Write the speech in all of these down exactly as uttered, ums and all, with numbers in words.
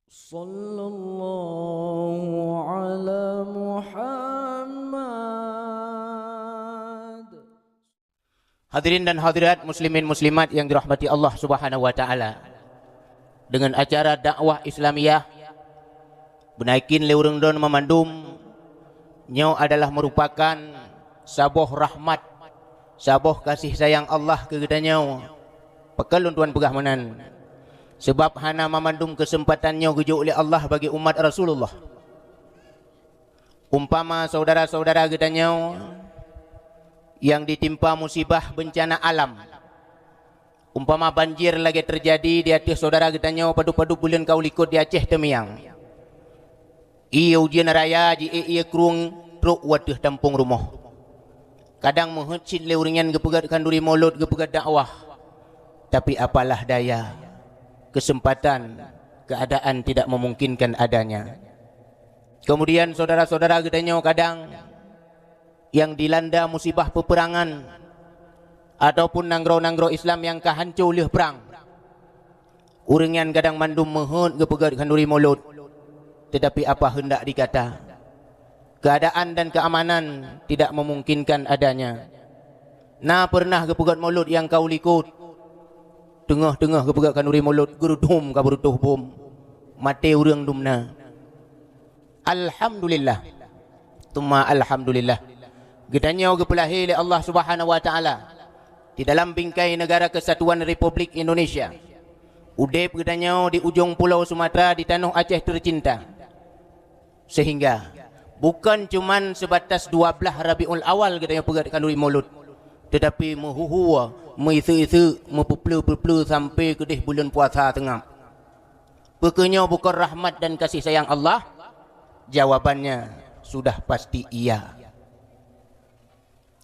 Sallallahu ala Muhammad. Hadirin dan hadirat, muslimin muslimat yang dirahmati Allah Subhanahu wa taala. Dengan acara dakwah Islamiyah, beunaikin lé ureuëng droen meumandum, nyoe adalah meurupakan saboh rahmat, saboh kasih sayang Allah keu geutanyoe. Pakon lôn tuan peugah meunan? Sabab hana meumandum keuseumpatan nyoe geujok lé Allah bagi umat Rasulullah. Umpama syedara-syedara geutanyoe nyang ditimpa musibah beuncana alam, umpama banjir lagée teujadi di ateueh syedara geutanyoe padub-padub buleuen ka u likot di Aceh Teumiang. Ié ujeuen raya jiék ié krueng trok u ateueh tampông rumoh. Kadang meuheuet cit lé ureuëng nyan geupeugét khanduri mulod, geupeugét dakwah. Tapi apalah daya, keuseumpatan, keuadaan tidak meumungkinkan adanya. Keumudian syedara-syedara geutanyoe kadang nyang dilanda musibah peupeurangan ataupun nanggroe-nanggroe Islam nyang ka hanco lheueh prang. Ureuëng nyan kadang mandum meuheuet geupeugét khanduri mulod, teutapi apa heundak dikata, keuadaan dan keuamanan tidak meumungkinkan adanya. Na peureunah geupeugét mulod nyang ka u likot, teungoh-teungoh geupeugét khanduri mulod, geurudum ka beureutoh bom, maté ureuëng dum na. Alhamdulillah. Teuma alhamdulillah, geutanyoe geupeulahé lé Allah Subhanahu wa Taala di dalam bingkai Negara Kesatuan Republik Indonesia. Udeb geutanyoe di ujong pulo Sumatera, di tanoh Aceh teucinta. Sehingga bukon cuman seubatas dua blaih Rabiul Awal geutanyoe peugét khanduri mulod, teutapi meuhuhu, meuiseuk-iseuk, meupeupleu-peupleu sampoe keudeh buleuen puasa teungab. Peu kheueh nyoe bukon rahmat dan kasih sayang Allah? Jawabannya sudah pasti iya.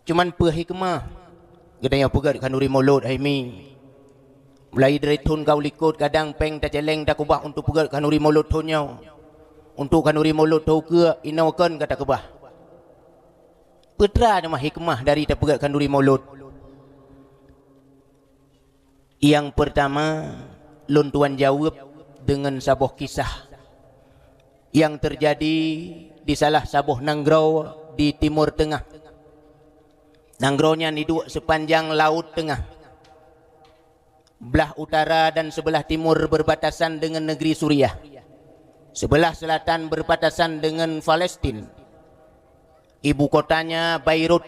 Cuman peue hikmah geutanyoe peugét khanduri mulod hai mi? Mulai dari thon ka u likot kadang péng tacéléng takeubah untuk peugét khanduri mulod thon nyoe. Untuk khanduri mulod thon ukeue inoe kon ka takeubah. Peue teuma hikmah dari tapeugét khanduri mulod? Nyang peurtama, lôn tuan jaweueb deungon saboh kisah nyang teujadi di salah saboh nanggroe di Timur Teungah. Nanggroe nyan iduek seupanjang Laôt Teungah. Blah utara dan seubeulah timur beurbatasan deungon neugri Suriah. Seubeulah seulatan beurbatasan deungon Palestin. Ibu kotanya Beirut,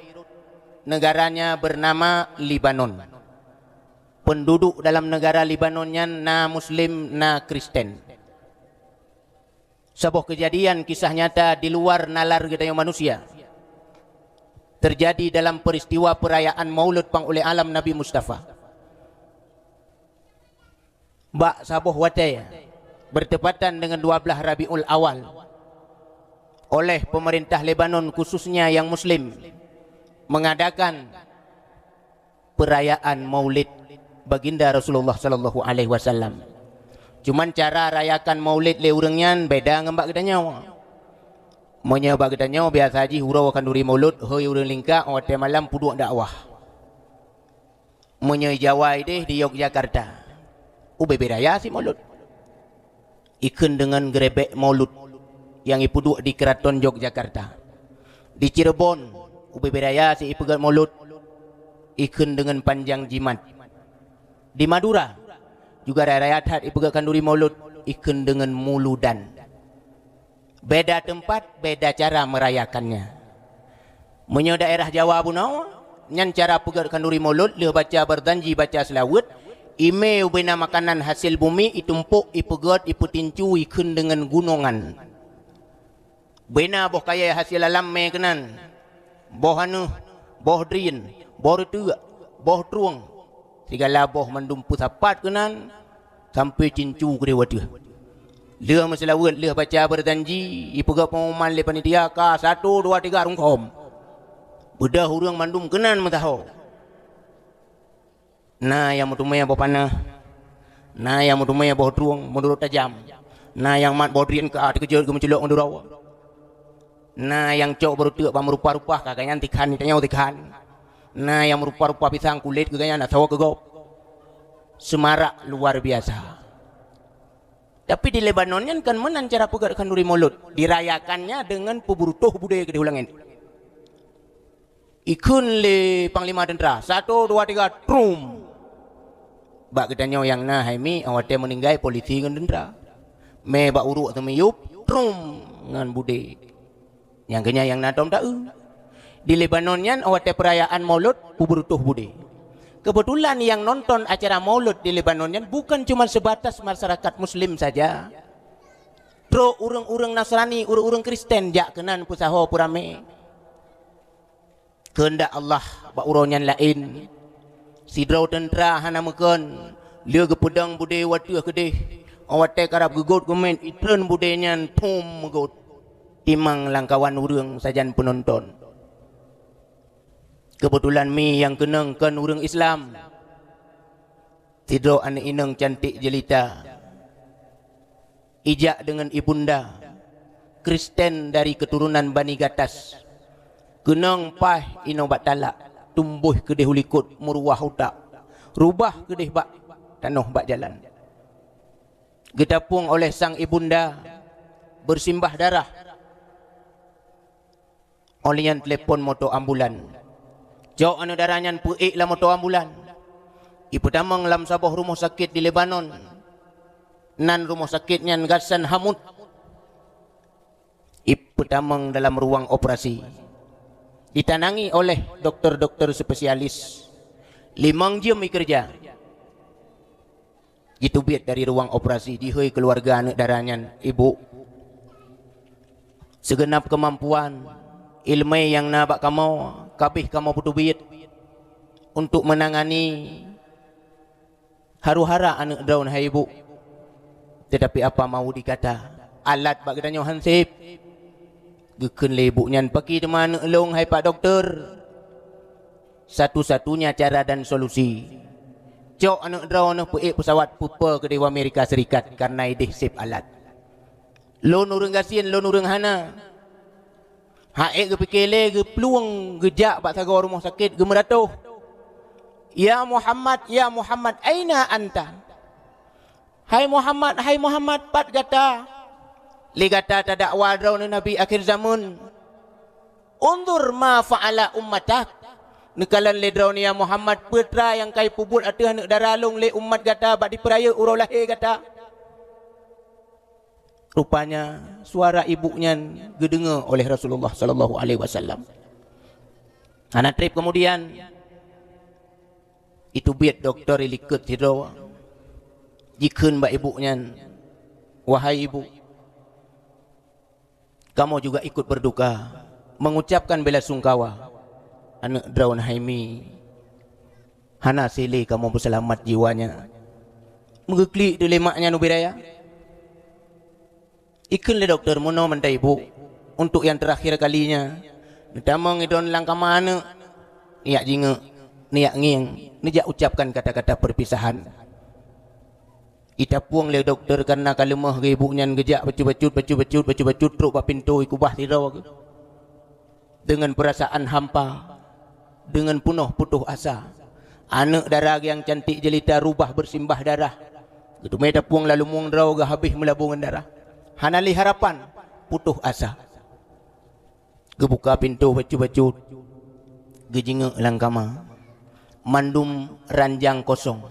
negaranya bernama Libanon. Penduduk dalam negara Libanon nyan na Muslim, na Kristen. Saboh keujadian kisah nyata di luar nalar geutanyoe manusia teujadi dalam peuristiwa peurayaan Maulud Panghulée Alam Nabi Mustafa. Bak saboh watée, bertepatan dengan dua blaih Rabiul Awal, oleh pemerintah Lebanon, khususnya yang Muslim, mengadakan peurayaan Maulid Baginda Rasulullah sallallahu alaihi wasallam. Cuman cara rayakan Maulid lé ureuëng nyan beda ngon bak geutanyoe. Meunyoe bak geutanyoe biasa jih uroe khanduri Maulud, hôi ureuëng lingka, watée malam peuduek dakwah. Meunyoe Jawa ideh di Yogyakarta, ubé-bé raya si Maulud. Ikheun deungon geurebek Maulud nyang ipeuduek di Keraton Yogyakarta. Di Cirebon, ubé-bé raya si ipeugét Maulud, ikheun deungon panjang jimat. Di Madura, juga raya-raya that ipeugét khanduri Maulud, ikheun deungon muludan. Beda teumpat, beda cara merayakannya. Meunyoe daerah Jawa bunoe, nyan cara peugét khanduri Maulud lheueh baca berjanji, baca seulaweuet, imé ubena makanan hasil bumi itumpok, ipeugét, ipeutincu, ikheun deungon gunongan. Bena boh kayée hasil alam mé keunan, boh aneuëk, boh drien, boh reuteuk, boh trueng, sigala boh mandum peusapat keunan, sampoe cincu keudeh wateueh. Lheueh meuseulaweuet, lheueh baca berjanji, ipeugét pengumuman lé panitia ka satu, dua, tiga rungkôm. Beudôh ureuëng mandum keunan meusaho. Na nyang meuteumé boh panah, na nyang meuteumé boh trueng meunurot tajam, na nyang mat boh drien ka teukeujot geumeuculok ngon duroe. Na nyang cok beureuteuk bak meurupa-rupa ka geuhnyan tikhan, tanyoe tikhan. Na nyang meurupa-rupa pisang kulét geuhnyan asoe keu gob. Seumarak luar biasa. Tapi di Lebanon nyan kan meunan cara peugét khanduri Maulud. Dirayakannya dengan peuburutoh budé keudéh u langét. Ikheun lé panglima teuntara, "Satu, dua, tiga, trum!" Bak geutanyoe nyang na hai mi, watée meuninggai polisi ngon teuntara. Mé bak uruek teumiyueb, trum, ngon budé. Nyang keunyan nyang na tom taeu. Di Lebanon nyan, watée peurayaan Maulud, peuburutoh budé. Kebetulan yang nonton acara Maulud di Lebanon nyan bukan cuma sebatas masyarakat Muslim saja. Trok ureuëng-ureuëng Nasrani, ureuëng-ureuëng Kristen jak keunan peusaho peuramé. Keundak Allah bak uroe nyan laén. Sidroe teuntara hana meukon, lheueh geupeudong budé u ateueh keudéh. Watée karab geugôt geumét, itreun budé nyan phom meugôt. Timang lamkawan ureuëng sajan peunonton. Keubeutulan mi nyang keunong kon ureuëng Islam. Sidroe aneuëk inong cantik jelita. Ijak deungon ibunda, Kristen dari keturunan Bani Gatas. Keunong paih inoe bak talak, tumboh keudéh u likot meuruwah utak, rubah keudéh bak tanoh bak jalan. Geutapong oleh sang ibunda, beusimbah darah. Óh lheueh nyan teulepon moto ambulan. Cok aneuëk dara nyan peuék lam moto ambulan. Ipeutamong lam saboh rumoh sakét di Lebanon. Nan rumoh sakét nyan Ghassan Hamud. Ipeutamong dalam ruang operasi. Ditanangi oleh doktor-doktor spesialis. Limong jeuem ikeureuja. Jiteubiet dari ruang operasi, jihôi keuluwarga aneuëk dara nyan, "Ibu, seugeunab keumampuan, iéleumé nyang na bak kamoe, ka abéh kamoe peuteubiet untuk meunangani haru-hara aneuëk droeneuh hai ibu. Tetapi apa mau dikata, alat bak geutanyoe han sép." Geukheun lé ibu nyan, "Pakri teuma aneuëk lôn hai pak doktor? Satu-satunya cara dan solusi, cok aneuëk droeneuh peuék peusawat peupo keudéh u Amerika Serikat, kareuna idéh sép alat. Lôn ureuëng gasien, lôn ureuëng hana." Hana ék geupike lé, geuplueng geujak bak sagoe rumoh sakét, geumeuratoh, "Ya Muhammad, ya Muhammad, aina anta? Hai Muhammad, hai Muhammad, pat gata? Lé gata tadakwa droeneuh nabi akhir zaman. Unzur ma fa'ala ummatak." Neukalon lé droeneuh, "Ya Muhammad, peue teuma nyang ka jipeubuet ateueh aneuëk dara lôn lé umat gata bak jipeurayeuk uroe lahé gata?" Rupanya suara ibu nyan geudeungoe oleh Rasulullah sallallahu alaihi wasallam. Hana treb keumudian, iteubiet doktor ilikot sidroe, jikheun bak ibu nyan, "Wahai ibu, kamoe juga ikut berduka, mengucapkan bela sungkawa. Aneuëk droeneuh hai mi, hana sélé kamoe peuseulamat jiwanya." Meugeuklik teuk lé mak nyan ubé raya. Ikheun lé doktor, "Meunoe mantong ibu, untuk nyang teurakhir kalinya, neutamong droeneuh lam kama aneuëk, neujak jingeuk, neujak ngieng, neujak ucapkan kata-kata perpisahan." Itapong lé doktor kareuna ka leumoh geuh ibu nyan, geujak bacut-bacut, bacut-bacut, bacut-bacut, trok bak pintoe, ikubah sidroe geuh. Deungon peurasaan hampa, deungon peunoh putoh asa, aneuëk dara nyang cantik jelita rubah beusimbah darah. Geuteumé tapong lam lumueng droe geuh habéh meulabô ngon darah. Hana lé harapan, putoh asa. Geubuka pintoe bacut-bacut, geujingeuk lam kama. Mandum ranjang kosong.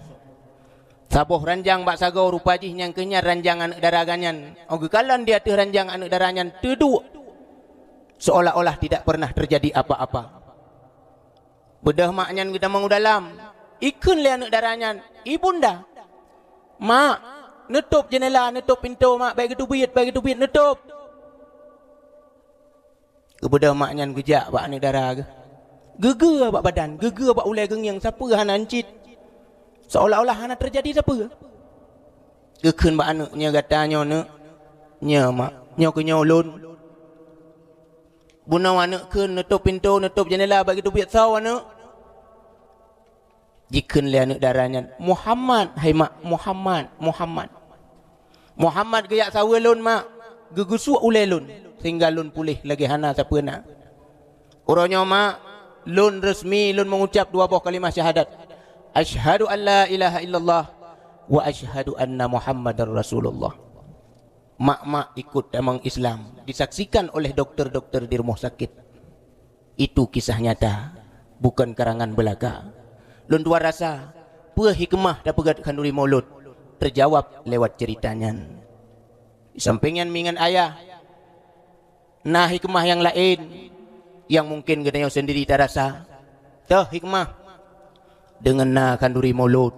Saboh ranjang bak sagoe, rupa jih nyang keuh nyan ranjang aneuëk dara geuh nyan. Óh geukalon di ateueh ranjang aneuëk dara nyan teuduek, seolah-olah tidak pernah terjadi apa-apa. Beudôh mak nyan geutamong u dalam, ikheun lé aneuëk dara nyan, "Ibunda, mak, neutôb jeunela, neutôb pintoe mak, bék geuteubiet, bék geuteubiet, neutôb." Geubeudôh mak nyan geujak bak aneuëk dara geuh. Geugeue bak badan, geugeue bak ulée geungieng, sapeue hana cit. Seolah-olah hana teujadi sapeue. Geukheun bak aneuëk, "Nyoe gata nyoe, neuk?" "Nyoe, mak." "Nyoe keuh nyoe ulôn." Bunoe aneuëk kheun, neutôb pintoe, neutôb jeunela, bak geuteubiet soe aneuëk. Jikheun lé aneuëk dara nyan, "Muhammad, hai mak, Muhammad, Muhammad." "Muhammad geujak saweue lôn, mak, geugeusuek ulée lôn, sehingga lôn puléh lagée hana sapeue na. Uroe nyoe, mak, lôn resmi lôn mengucap dua boh kalimah syahadat, 'Asyhadu an la ilaha illallah wa asyhadu anna Muhammadar Rasulullah.'" Mak-mak ikut tamong Islam, disaksikan oleh dokter-dokter di rumah sakit. Itu kisah nyata, bukan karangan belaka. Lôn tuan rasa, peue hikmah tapeugét khanduri mulod, terjawab lewat cerita nyan. Di samping nyan, mi ngon ayah, na hikmah nyang laén nyang mungken geutanyoe sendiri tarasa. Toh hikmah, deungon na khanduri mulod,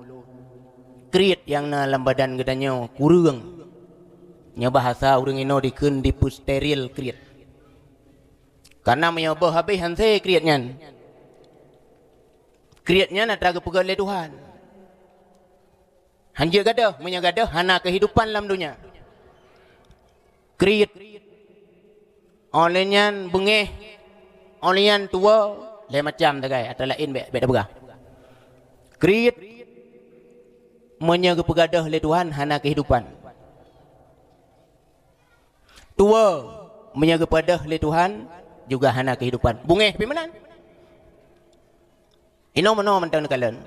kriet nyang na lam badan geutanyoe kureueng. Nyoe bahasa ureuëng inoe dikheun dipeusteril kriet. Kareuna meunyoe boh habéh hanse kriet nyan, kriet nyan atra geupeugét lé Tuhan. Hanjeuet gadôh, meunyoe gadôh hana keuhidupan lam donya. Kriet, óh lheueh nyan beungéh, óh lheueh nyan tuwoe, lhée macam sagai, atra laén bék, bék tapeugah. Kriet, meunyoe geupeugadôh lé Tuhan hana keuhidupan. Tuwoe, meunyoe geupeugah lé Tuhan, juga hana keuhidupan. Beungéh pih meunan. Inoe meunoe mantong neukalon.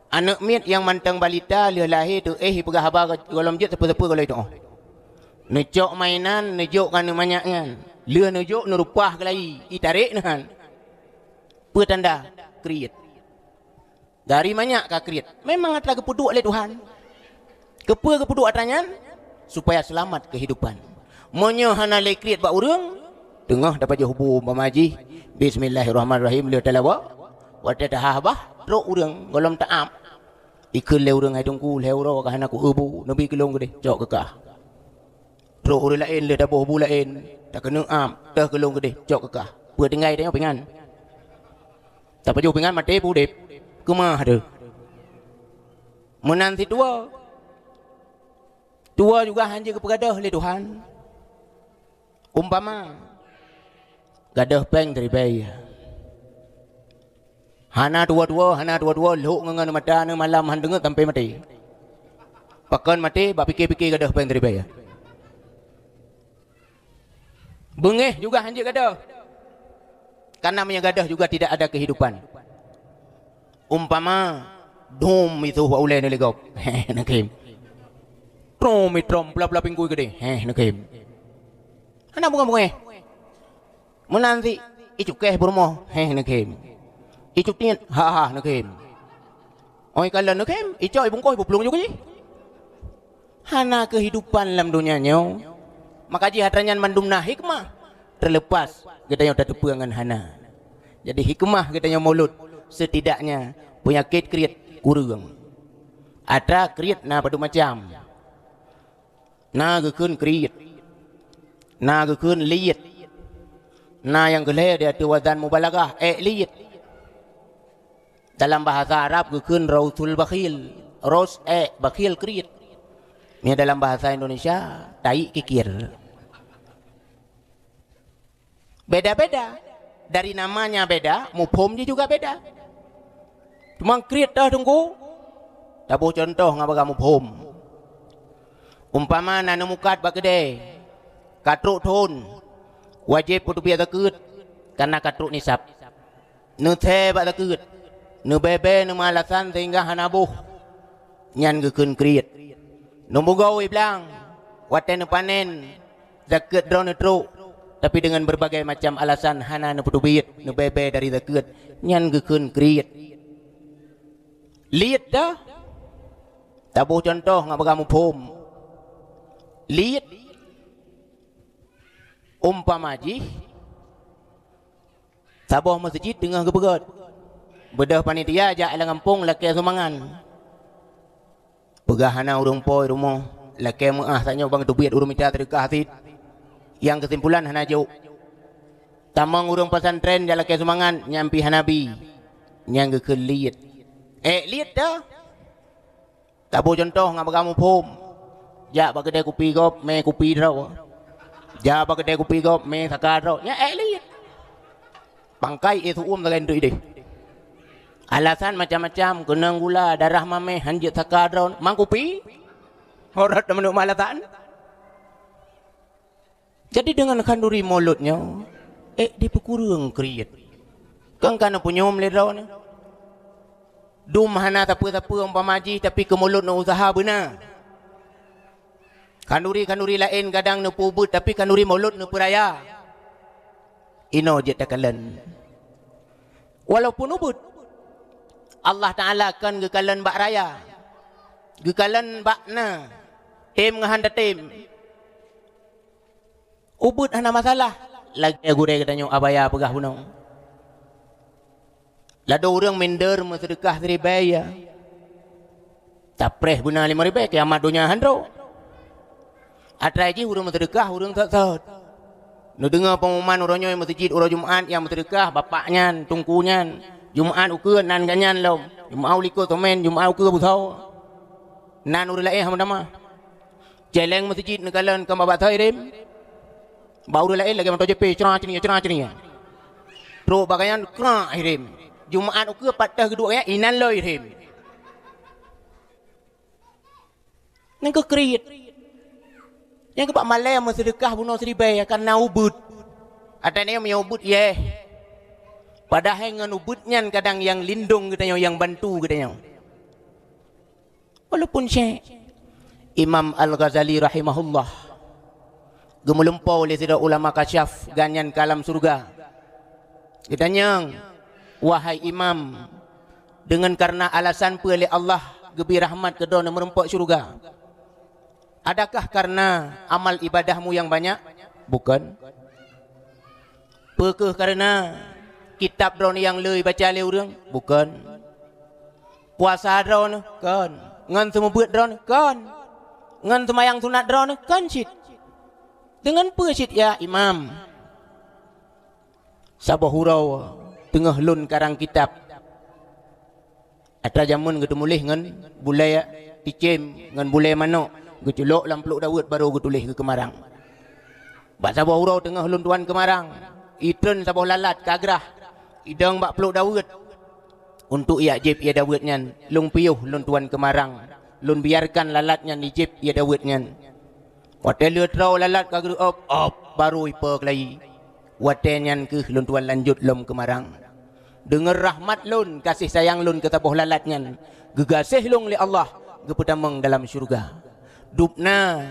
Aneuëk miet nyang mantong balita lheueh lahé teuéh ipeugah haba gohlom jeuet sapeue-sapeue gohlom ituoh. Neucok mainan, neujok keu aneuëk manyak nyan. Lheueh neujok neureupah keulayi, itarek neuhan. Peue tanda? Kriet. Dari manyak ka kriet. Memang atra geupeuduek lé Tuhan. Keupeue geupeuduek atra nyan? Supaya seulamat keuhidupan. Meunyoe hana lé kriet bak ureuëng, teungoh tapajoh bu umpama jih, bismillahirrahmanirrahim lheueh talawa, watée tahah bah, trok ureuëng gohlom taab. Ikheun lé ureuëng, "Hai Teungku, lhée uroe ka hana ku-eu bu, neubi keu lôn keudeh, cok keu kah." Trok ureuëng laén lheueh taboh bu laén, takeuneuk ab, teuh keu lôn keudeh, cok keu kah. Peue tinggai tanyoe pingan? Tapajoh pingan maté peue udeb? Keumah deuh. Meunan cit tuwoe. Tuwoe juga hanjeuet geupeugadôh lé Tuhan. Umpama, gadôh péng siribée. Hana tuwoe-tuwoe, hana tuwoe-tuwoe, lhok ngon mata neumalam han deungeut sampoe maté. Pakon maté, bak pike-pike gadôh péng siribée. Beungéh juga hanjeuet gadôh. Kareuna meunyoe gadôh juga tidak ada kehidupan. Umpama, dum itu bak ulée neuligop. Heh, neukhém. Trom itrom, bla-bla pinggui keudeh. Heh, neukhém. Hana beungéh-beungéh. Meunan cit, icukéh peurumoh. Heh, neukhém. Icutiet, ha-ha, neukhém. Óh ikalon neukhém, icok ibungkôh ipuplueng ju keujih. Hana keuhidupan lam donya nyoe. Maka jih atra nyan mandum na hikmah, terlepas geutanyoe tateupeue ngon hana. Jadi hikmah geutanyoe mulod, setidaknya peunyakét kriet kureueng. Atra kriet na padum macam. Na geukheun kriet. Na geukheun liet. Na nyang keu lhée di ateueh wazan mubalaghah, ék liet. Dalam bahasa Arab geukheun rausul bakhil. Raus ék, bakhil kriet. Nyan dalam bahasa Indonesia, taik kikir. Beda-beda. Dari namanya beda, muphom jih juga beda. Teuma kriet teuh Teungku. Taboh cuntoh ngon bagah muphom. Umpama na neumukat bak keudée, ka trok thon, wajéb peuteubiet zakeuet, kareuna ka trok nisab. Neuthée bak zakeuet, neubée-bée neumeualasan sehingga hana boh, nyan geukheun kriet. Neumeugoe blang, watée neupanen, zakeuet droe neutrok, tapi deungon beureubagai macam alasan hana neupeuteubiet, neubée-bée dari zakeuet, nyan geukheun kriet. Liet teuh, taboh cuntoh ngon bagah muphom. Liet, umpama jih, saboh meuseujid teungoh geupeugét. Beudôh panitia jak lam gampông lakée sumbangan. Peugah hana ureuëng po i rumoh, lakée meuáh tanyoe bang teubiet ureuëng mita teudeukah cit. Nyang keusimpulan hana jok. Tamong ureuëng pesantren jak lakée sumbangan, nyan pih hana bi. Nyan geukheun liet. Ék liet teuh. Taboh cuntoh ngon bagah muphom. Jak bak keudée kupi gob, mé kupi droe. Jak bak keudée kupi gob, mé saka droe. Nyan ék liet. Pangkai éh su'uem sagai nteuk ideh. Alasan macam-macam, keunong gula, darah mameh, hanjeuet saka droe. Mang kupi? Horot teumeuneuk alasan. Jadi deungon khanduri mulod nyoe, ék dipeukureueng kriet. Kon ka neupeunyom lé droeneuh. Dum hana sapeue-sapeue umpama jih, tapi keu mulod neuuseuha beuna. Khanduri-khanduri laén kadang neupeubuet, tapi khanduri mulod neupeuraya. Inoe jeuet takalon. Walaupun ubeut, Allah Taala kon geukalon bak raya, geukalon bak na, tem ngon han tatem. Ubeut hana masalah. Lagée gurée geutanyoe Abaya peugah bunoe, ladôm ureuëng minder meuseudeukah siribée, ya, tapreh beuna limong ribée, kiamat donya han trok. Atra jih ureuëng meuseudeukah, ureuëng sot-sot. Neudeungoe peumuman uroe nyoe meuseujid uroe Jumat nyang meuseudeukah, bapak nyan, teungku nyan. Jumat ukeue nan geuh nyan lom. Jumat ulikot somen, Jumat ukeue beusoe. Nan ureuëng laén hana tamah. Céléng meuseujid neukalon kon bak basoe irém. Bak ureuëng laén lagée moto jeupé, cra ceunia, cra ceunia. Trok bak gobnyan krak irém. Jumat ukeue pat teuh geuduek gobnyan, inan lom irém. Nyan keuh kriet. Nyang keuh bak malée meuseudeukah bunoe siribée kareuna ubeut. Atra nyoe meunyoe ubeut yeh. Padahai ngon ubeut nyan kadang nyang lindong geutanyoe, nyang bantu geutanyoe. Walaupun syekh Imam Al-Ghazali rahimahullah geumeulumpoe lé sidroe ulama kasyaf, gobnyan ka lam syeuruga. Geutanyong, "Wahai Imam, deungon kareuna alasan peue lé Allah geubri rahmat keu droeneuh meurumpok syeuruga? Adakah kareuna amal ibadahmu nyang banyak?" "Bukon." "Peu kheueh kareuna kitab droeneuh nyang le baca lé ureuëng?" "Bukon." "Puasa droeneuh?" "Kon." "Ngon seumeubeuet droeneuh?" "Kon." "Ngon seumayang sunat droeneuh?" "Kon cit." "Deungon peue cit, ya Imam?" "Saboh uroe teungoh lôn karang kitab, atra jameun geuteumuléh ngon bulée ticém, ngon bulée manok, geuculok lam pluek daweuet, barô geutuléh keu keumarang. Bak saboh uroe teungoh lôn tuan keumarang, itreun saboh lalat ka grah, idong bak pluek daweuet. Untuk jak jieb ie daweuet nyan, lôn piôh lôn tuan keumarang, lôn biarkan lalat nyan jijieb ie daweuet nyan. Watée lheueh troe lalat ka geureuôb, ôb, barô ipo keulayi. Watée nyan kheueh lôn tuan lanjut lom keumarang. Deungon rahmat lôn, gaséh sayang lôn keu saboh lalat nyan, geugaséh lôn lé Allah, geupeutamong dalam syeuruga." Dubna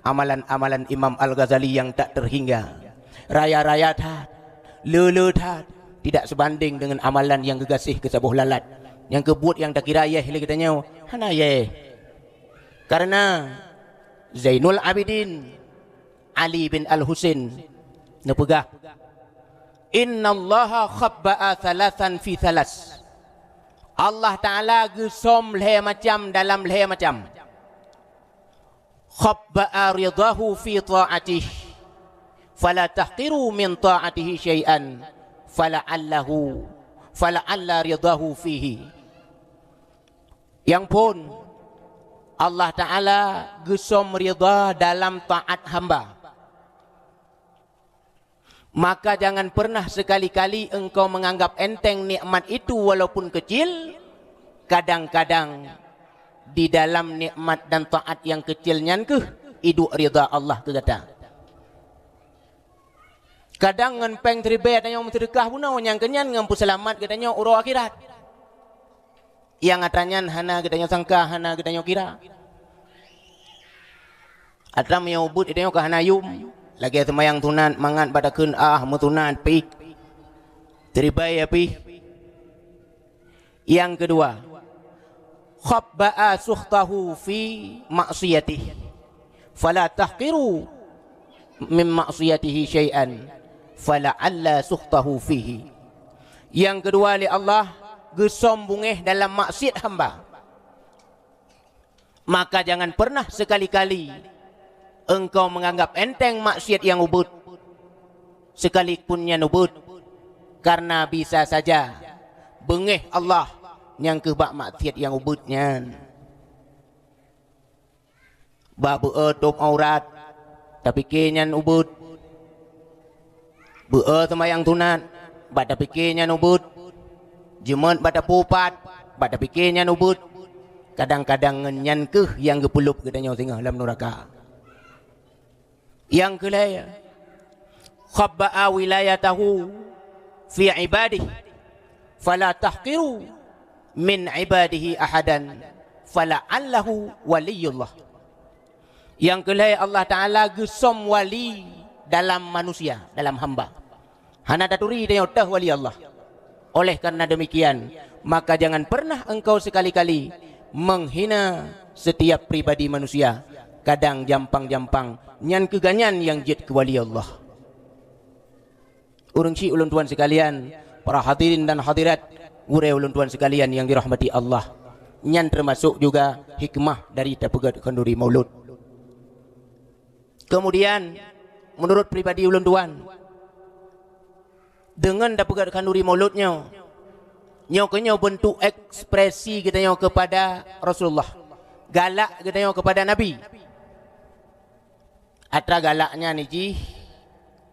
amalan-amalan Imam Al-Ghazali nyang tak teuhingga. Raya-raya that, le-le that, tidak sebanding deungon amalan nyang geugaséh keu saboh lalat. Nyang keuh buet nyang takira yeh lé geutanyoe, hana yeh. Kareuna Zainul Abidin Ali bin Al-Husain neupeugah, "Innallaha khabba'a thalathan fi thalas." Allah Taala geusöm lhée macam dalam lhée macam. "Khabba'a ridhahu fi ta'atih, fala tahqiru min ta'atihi syai'an, fala'allahu, fala'alla ridhahu fihi." Nyang phon, Allah Taala geusöm ridha dalam taát hamba. Maka jangan pernah sekali-kali engkau menganggap enteng nikmat itu walaupun kecil. Kadang-kadang di dalam nikmat dan taat nyang kecil nyan kheueh iduek ridha Allah keu gata. Kadang ngon péng siribée tanyoe meuseudeukah bunoe, nyang keunyan ngon peuseulamat geutanyoe uroe akhirat. Nyang atra nyan hana geutanyoe sangka, hana geutanyoe kira. Atra meunyoe ubeut geutanyoe ka hana yum, lagée seumayang sunat mangat bak takheun ah meusunat pih. Siribée pih. Nyang keudua, khabba'a sukhtahu fi ma'siyatih, fala tahqiru min ma'siyatihi syai'an, fala'alla sukhtahu fihi. Nyang keudua lé Allah geusöm beungéh dalam maksiat hamba. Maka jangan pernah sekali-kali engkau menganggap enteng maksiat nyang ubeut, sekalipun nyan ubeut, karena bisa saja beungéh Allah nyang kheueh bak maksiat nyang ubeut nyan. Bak beu-e tôb aurat, tapike nyan ubeut. Beu-e seumayang sunat, bak tapike nyan ubeut. Jeumeut bak tapeupat, bak tapike nyan ubeut. Kadang-kadang ngon nyan kheueh nyang geupeulôb geutanyoe singoh lam nuraka. Nyang keulhée, khabba'a wilayatahu fi ibadih, fala tahqiru min ibadihi ahadan, fala'allahu waliyullah. Nyang keulhèe, Allah Ta'ala geusöm wali dalam manusia, dalam hamba. Hana taturi tanyoe teuh wali Allah. Oleh karena demikian, maka jangan pernah engkau sekali-kali menghina setiap pribadi manusia. Kadang jampang-jampang, nyan keuh gobnyan nyang jeuet keu wali Allah. Ureuëng syik ulôn tuan sekalian, para hadirin dan hadirat, gurèe ulôn tuan sekalian nyang dirahmati Allah. Nyan teumasok juga hikmah dari tapeugét khanduri maulud. Kemudian, menurut pribadi ulôn tuan, deungon tapeugét khanduri maulud nyoe, nyoe keuh nyoe beuntuk ekspresi geutanyoe keupada Rasulullah, galak geutanyoe keupada Nabi. Atra galak nyan jih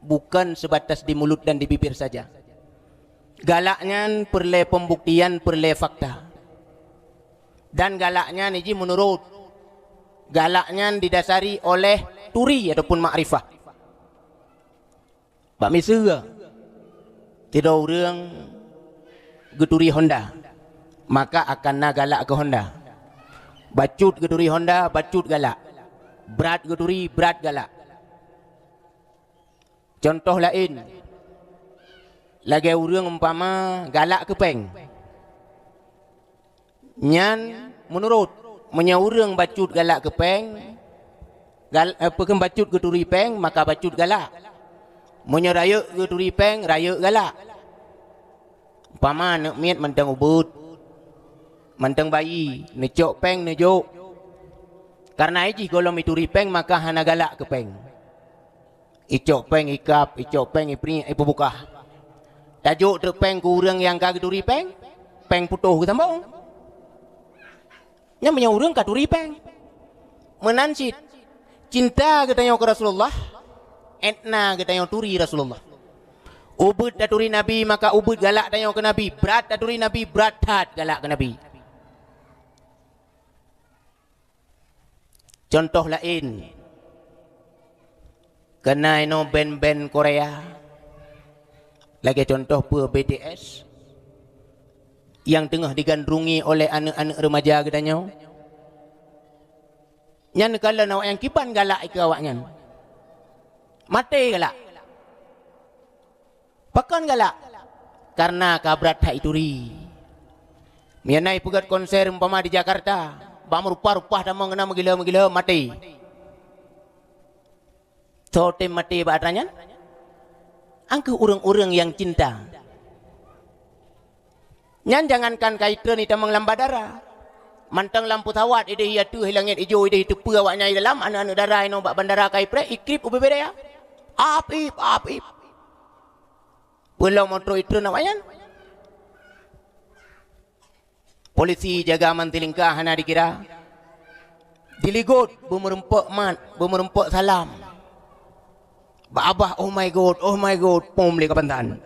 bukon sebatas di mulut dan di bibir saja. Galak nyan peureulèe pembuktian, peureulèe fakta. Dan galak nyan jih meunurot. Galak nyan didasari oleh turi ataupun makrifah. Bak miseue, sidroe ureuëng geuturi honda, maka akan na galak keu honda. Bacut geuturi honda, bacut galak. Brat geuturi, brat galak. Contoh laén, lagèe ureuëng umpama galak keu péng. Nyan meunurot, meunyoe ureuëng bacut galak keu péng, gal-, eh, peue kheun, bacut geuturi péng, maka bacut galak. Meunyoe rayeuk geuturi péng, rayeuk galak. Umpama aneuk miet mantong ubeuet, mantong bayi, neucok péng neujok. Karena jih gohlom ituri péng, maka hana galak keu péng. Icok péng ikab, icok péng ipriek, ipeubukah. Tajok treuk péng keu ureuëng nyang ka geuturi péng, péng putôh geusambong. Nyan meunyoe ureuëng ka turi péng. Meunan cit, cinta geutanyoe keu Rasulullah, 'et na geutanyoe turi Rasulullah. Ubeuet taturi Nabi, maka ubeuet galak tanyoe keu Nabi. Brat taturi Nabi, brat that galak keu Nabi. Contoh laén, keunan inoe band-band Korea, lagèe contoh peue B T S, nyang teungoh digandrungi oleh aneuk-aneuk remaja geutanyoe. Nyan neukalon awaknyan kiban galak keu awaknyan. Maté galak. Pakon galak? Karena ka brat that ituri. Meunyoe na ipeugét konser umpama di Jakarta, bak meurupah-rupah tamong keunan meugila-meugila, maté. Soe tem maté bak atra nyan? Angkeuh ureuëng-ureuëng nyang cinta. Nyan jangankan ka itreun itamong lam bandara. Mantong lam peusawat ideh ateueh langét ijo ideh teupeue awaknyan di dalam, aneuk-aneuk dara inoe bak bandara ka ipreh, ikrip ubé-bé daya. Ap ip, ap ip. Peulom trok itreun awaknyan. Polisi jaga manti lingka hana dikira. Diligot beumeureumpok mat, beumeureumpok salam. Bak abah, "Oh my God, oh my God," pom lé kapantan.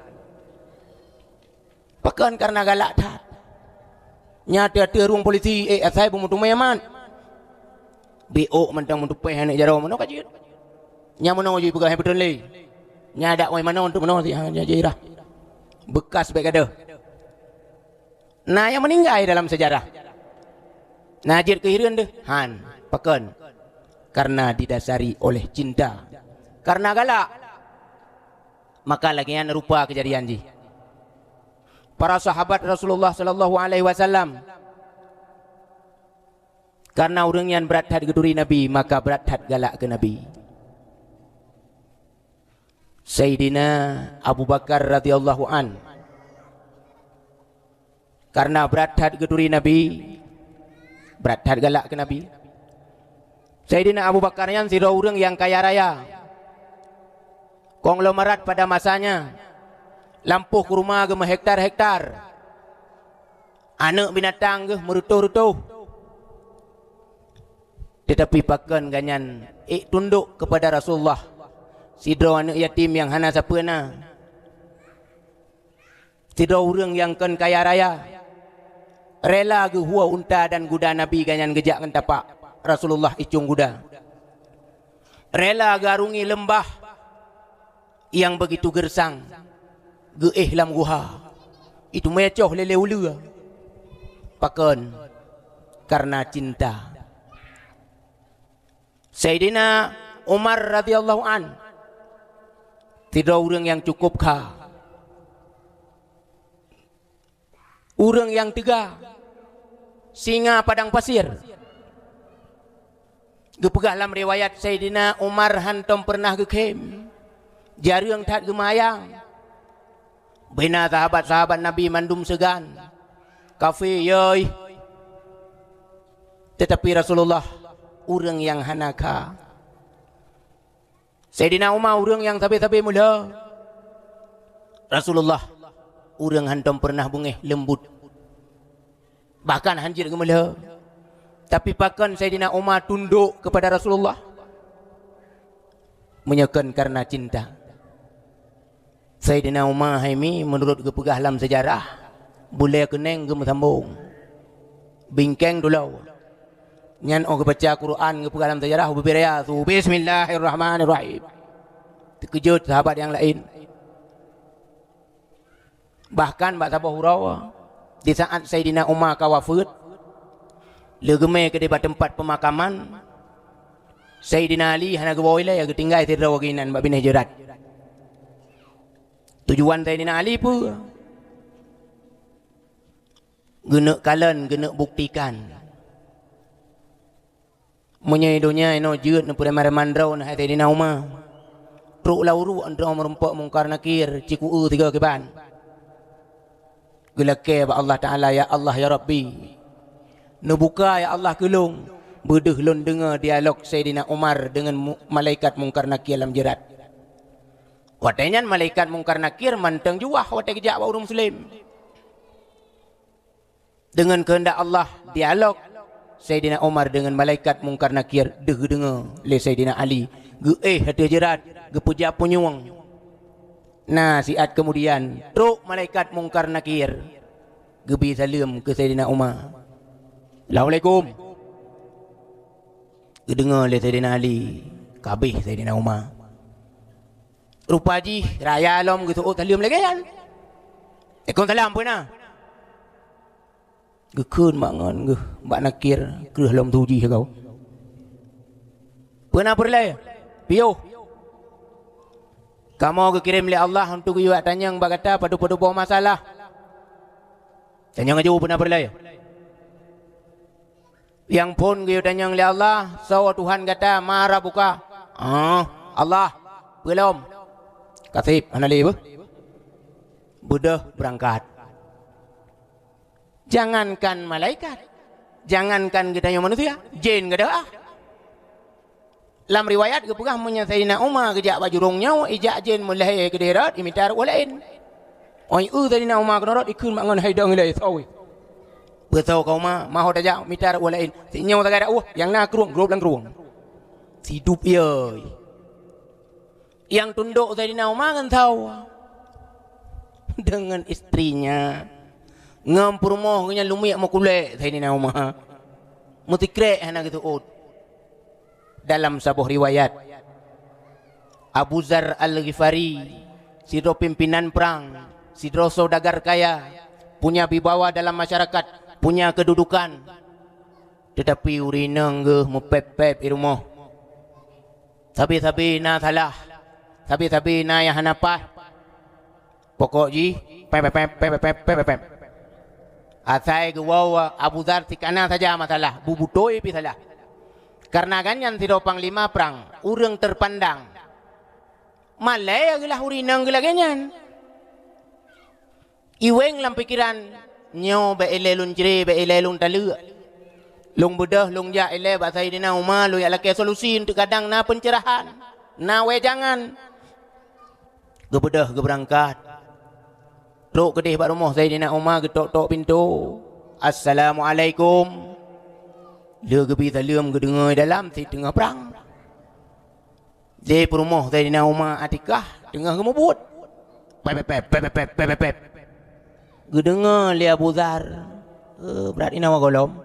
Pakon karena galak that. Nyan ateueh-ateueh rueng polisi, eh, asai beumeuteumé amat. Biôk mantong meutupéh aneuk jaroe meunoe ka jeuet. Nyan meunoe jih peugah hai beutôi lé. Nyan adak wai manoe untuk meunoe sih, ha, nyan jih rah. Bekas bèk gadoh. Na nyang meuninggai dalam sejarah. Na jeuet keu hireuen deuh? Han, pakon? Karena didasari oleh cinta. Karena galak. Maka lagèe nyan rupa keujadian jih. Para sahabat Rasulullah sallallahu alaihi wasallam, karena ureuëng nyan brat that geuturi Nabi, maka brat that galak keu Nabi. Saidina Abu Bakar radhiyallahu an, karena brat that geuturi Nabi, brat that galak keu Nabi. Saidina Abu Bakar nyan sidroe ureuëng nyang kaya raya. Konglomerat pada masanya, lampôh kurma geuh meuhektar-hektar. Aneuk binatang geuh meureutôh-reutôh. Teutapi pakon gobnyan ék tundok keupada Rasulullah, sidroe aneuk yatim nyang hana sapeue na. Sidroe ureuëng nyang kon kaya raya, rela geuhuwoe unta dan guda Nabi gobnyan geujak ngon tapak Rasulullah icong guda. Rela geuarungi leumbah nyang beugitu geureusang, geuéh lam guha, iteumé coh lé-lé uleue. Pakon? Karena cinta. Saidina Umar radhiyallahu an, sidroe ureuëng nyang cukup kha. Ureuëng nyang teuga, singa padang pasir. Geupeugah lam riwayat, Saidina Umar hántom peureunah geukhém, jareueng that geumayang. Beuna sahabat-sahabat Nabi mandum seugan, kafé, yoi. Teutapi Rasulullah ureuëng nyang hana kha. Saidina Umar ureuëng nyang sabe-sabe meulhö. Rasulullah ureuëng hántom peureunah beungéh, leumbut. Bahkan hán jeuet geumeulhö. Tapi pakon Saidina Umar tundok keupada Rasulullah? Meunyoe kon kareuna cinta. Saidina Umar hai mi, meunurot geupeugah lam seujarah, bulée keuneng geumeusambong, bingkeng dulo. Nyan óh geubaca Quran geupeugah lam seujarah, bubiraya su, "Bismillahirrahmanirrahim." Teukeujot sahabat nyang laén. Bahkan bak saboh uroe, di saat Saidina Umar ka wafeuet, leugeumé keudeh bak teumpat peumakaman, Saidina Ali hana geuwoe ilée, geutinggai sidroe geuh inan bak binéh jeurat. Tujuan Saidina Ali peue? Geuneuk kalon, geuneuk buktikan. Meunyoe donya inoe jeuet neupeureman-reman droe neuh hai Saidina Umar, trok lam uruek droe meurumpok Mungkar Nakir, cikueu sigoe kiban. Geulakée bak Allah Taala, "Ya Allah, ya Rabbi, neubuka, ya Allah, keu lôn, beudeuh lôn deungoe dialog Saidina Umar deungon mu-, malaikat Mungkar Nakir lam jeurat." Watée nyan malaikat Mungkar Nakir mantong juah watée geujak bak ureuëng muslim. Deungon keuheundak Allah, dialog Saidina Umar deungon malaikat Mungkar Nakir deuh geudeungoe lé Saidina Ali, geuéh ateueh jeurat, geupeujak punyueng. Na siat keumudian, trok malaikat Mungkar Nakir, geubi saleuem keu Saidina Umar. "Assalamualaikum." Geudeungoe lé Saidina Ali, kabeh Saidina Umar. Rupa jih raya lom geuseuôt saleuem lagée nyan. "Waalaikumsalam, peue na?" Geukheun mak ngon geuh bak Nakir, kreueh lom tuji sigoe. "Peue na peureulée?" "Piôh. Kamoe geukirém lé Allah untuk geuyue tanyong bak gata padub-padub boh masalah." "Tanyong aju, peue na peureulée?" "Nyang phon geuyue tanyong lé Allah, soe Tuhan gata, man rabbuka?" "Ah, Allah." "Peue lom?" "Ka seb, hana lé beuh." Beudôh beurangkat. Jangankan malaikat, jangankan geutanyoe manusia, jén gadôh ah. Lam riwayat geupeugah, meunyoe Saidina Umar geujak bak jurông nyoe, ijak jén meulahé keudeh rot, imita rot laén. Óh eu Saidina Umar keunoe rot, ikheun mak ngon hai dong ilée, "Soe?" "Peue soe kah Umar, ma ho tajak mita rot laén?" "Sinyoe sagai dakwah, nyang na krueng, grob lam krueng." Sidub yoi. Nyang tundok Saidina Umar ngon soe? Deungon istrinya. Ngon peurumoh geuh nyan lumiek meukulek Saidina Umar. Meusikrek hana geuseuôt. Dalam saboh riwayat, Abu Dzar Al-Ghifari, sidroe pimpinan prang, sidroe saudagar kaya, punya wibawa dalam masyarakat, punya keududukan. Teutapi ureuëng inong geuh meupép-pép i rumoh. Sabe-sabe na salah, sabe-sabe na nyang hana paih. Pokok jih, pép, pép, pép. Asai geuwoe Abu Dzar sikana saja masalah, beubutôi pih salah. Kareuna gobnyan sidroe panglima prang, ureuëng teupandang. Malée geulah ureuëng inong geuh lagée nyan. Iweng lam pikeran, "Nyoe bék ilée lôn cre, bék ilée lôn taleuek. Lôn beudôh, lôn jak ilée bak Saidina Umar, lôn jak lakée solusi, untuk kadang na peuncerahan, na wejangan." Geubeudôh geubeurangkat. Trok keudeh bak rumoh Saidina Umar, geutok-tok pintoe. "Assalamualaikum." Lheueh geubi saleuem, geudeungoe dalam cit teungoh prang. Di peurumoh Saidina Umar Atikah teungoh geumubuet. Pep, pep, pep. Geudeungoe lé Abu Dzar, "Eh, brat inoe gohlom."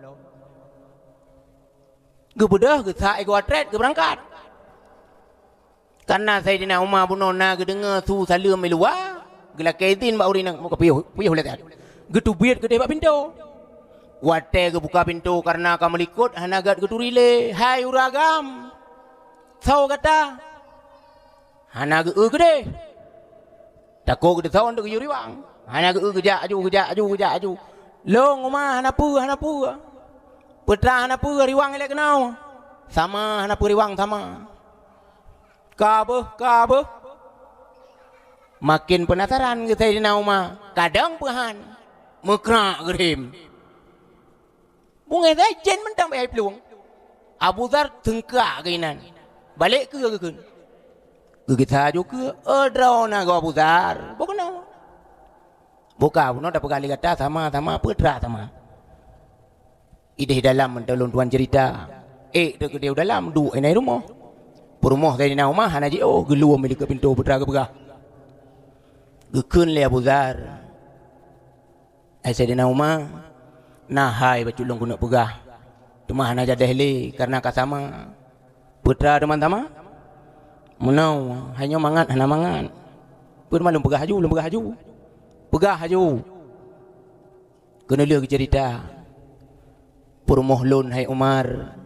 Geubeudôh, geusak igoe trét, geubeurangkat. Kareuna Saidina Umar bunoe na geudeungoe su saleuem i luwa, geulakée idhin bak ureuëng inong, "Muka piôh, piôh lé that." Geuteubiet keudeh bak pintoe. Watée geubuka pintoe, kareuna ka meulikot, hana gét geuturi lé, "Hai ureuëng agam!" Soe gata? Hana geu-eu keudeh. Takot geuteusawon teuk geuyue riwang. Hana geu-eu, geujak aju, geujak aju, geujak aju. Lôn uma hana peue, hana peue. Peutra hana peue, riwang ilée keunoe. Sama hana peue riwang sama. Ka beuh, ka beuh. Maken peunasaran geuh Saidina Umar. Kadang peuhan. Meukrak geurim. Bungéh sai cen mantong bak hai plueng. Abu Dzar teungkak keuinan. Balek keue geukheun. Geugisa aju keue, "Oh, droeneuh Abu Dzar." Bukeunoe. Buka bunoe tapeugah lé gata sama-sama peutra sama. Ideh dalam mantong lôn tuan ceurita. Ék teukeudeh u dalam duek inan rumoh. Peurumoh Saidina Umar hana jiôh, geuluwom i likot pintoe peutra geupeugah. Geukheun lé Abu Dzar. Hai Saidina Umar, na hai bacut lôn keuneuk peugah. Teuma hana jadeh lé, kareuna ka sama. Peutra teuma sama? Meunoe, hai nyoe mangat hana mangat. Peue teuma lôn peugah aju, lôn peugah aju. Peugah aju. Keuneulheueh geuceurita. Peurumoh lôn hai Umar.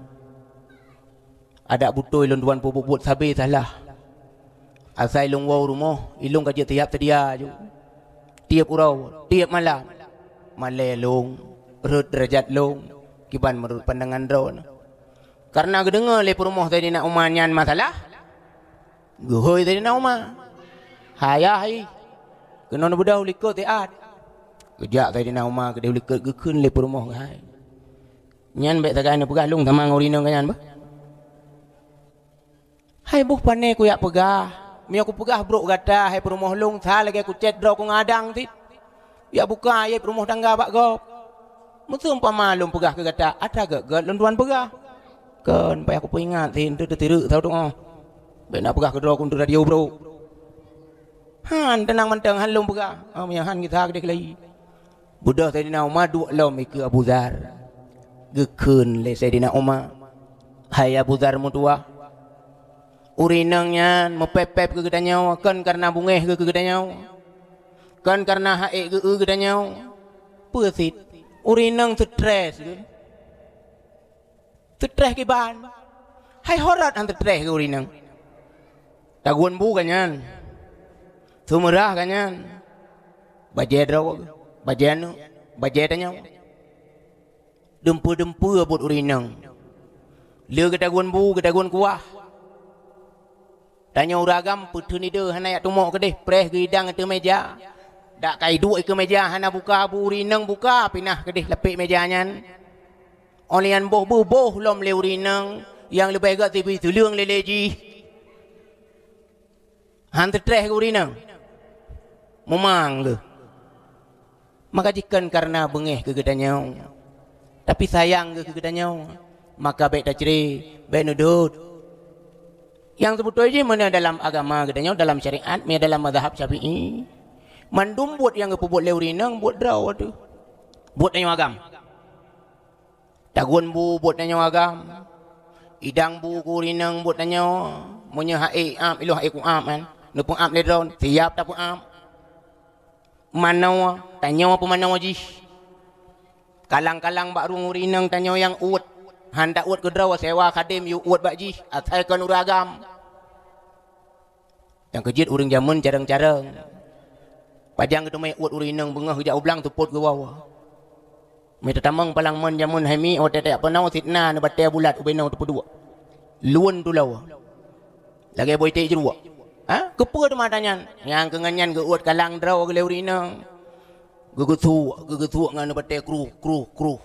Adak beutôi lôn tuan peubuet-buet sabe salah. Asai lôn woe u rumoh, ilôn ka jeuet siap seudia aju. Tieb uroe, tieb malam, malée lôn, rhot deurajat lôn, kiban meunurot pandangan droeneuh. Kareuna geudeungoe lé peurumoh Saidina Umar nyan masalah, geuhôi Saidina Umar. Hai, hai, keunoe neubeudôh u likot siat. Geujak Saidina Umar keudeh u likot geukheun lé peurumoh geuhai. Nyan bék sagai neupeugah lôn sama ngon ureueng inong geuh nyan beuh. Hai boh pane kujak peugah, meunyoe kupeugah brok gata hai peurumoh lôn sa lagée kucét droe kungadang cit. Jak buka aéb rumoh tangga bak gob. Meuseumpama lôn peugah keu gata, atra gét-gét lôn tuan peugah. Kon payah kupeuingat sih, eunteuk teutirek saboh teungoh. Bék na peugah keudroe ku eunteuk radio brok. Han, teunang mantong, han lôn peugah. Ah, meunyoe han gisa keudeh keulayi. Beudôh Saidina Umar duek lom ikeue Abu Dzar. Geukheun lé Saidina Umar, "Hai Abu Dzar meutuwah, ureueng inong nyan meupép-pép keu geutanyoe kon kareuna beungéh geuh keu geutanyoe, kon kareuna ha'ék geu-eu geutanyoe. Peue cit? Ureueng inong seutres geuh." Seutres kiban. Hai ho rot han seutres keu ureueng inong. Tagun bu ka nyan. Seumeurah ka nyan. Bajée droe, bajée aneuëk, bajée tanyoe. Dumpeue-dumpeue buet ureueng inong. Le geutagun bu, geutagun kuah. Tanyoe ureueng agam peuteun ideh hana jak teumok keudeh, preh geuidang ateueh meuja. Dak ka iduek ikeue meuja hana buka, bu ureueng inong buka pinah keudeh lapek meuja nyan. Óh lheueh nyan boh beuboh lom lé ureueng inong nyang leubeh gét sibi seuleueng lé-lé jih. Han teutreh keu ureueng inong. Mumang geuh. Maka jih kon kareuna beungéh keu geutanyoe, tapi sayang geuh keu geutanyoe. Maka bék tacre, bék neudot. Nyang seubeutôi jih meunyoe dalam agama geutanyoe, dalam syariat, meunyoe dalam mazhab Syafi'i, mandum buet nyang geupeubuet lé ureueng inong buet droe teuh. Buet tanyoe agam. Tagun bu buet tanyoe agam. Idang bu keu ureueng inong buet tanyoe. Meunyoe ha'ék ap, ilôn ha'ék kuap kan. Neupeuap lé droe, siap tapeuap. Manoe, tanyoe peumanoe jih. Kalang-kalang bak rueng ureueng inong tanyoe nyang uet. Han ta uet keudroe, sewa khadém yue uet bak jih, asai kon ureueng agam. Nyang keujeuet ureueng jameun carông-carông. Pajan geuteumé uet ureueng inong beungoh geujak u blang seupôt geuwoe. Mita tamong palang mon jameun hai mi, watée tajak peunoh sit na neubatée bulat ubé noe teupeuduek. Lôn tuloe. Lagée boh iték jruek. Ha? Keupeue teuma ata nyan? Nyang keu ngon nyan geuuet kalang droe geuh lé ureueng inong. Geugeusuek, geugeusuek ngon neubatée kruh, kruh, kruh.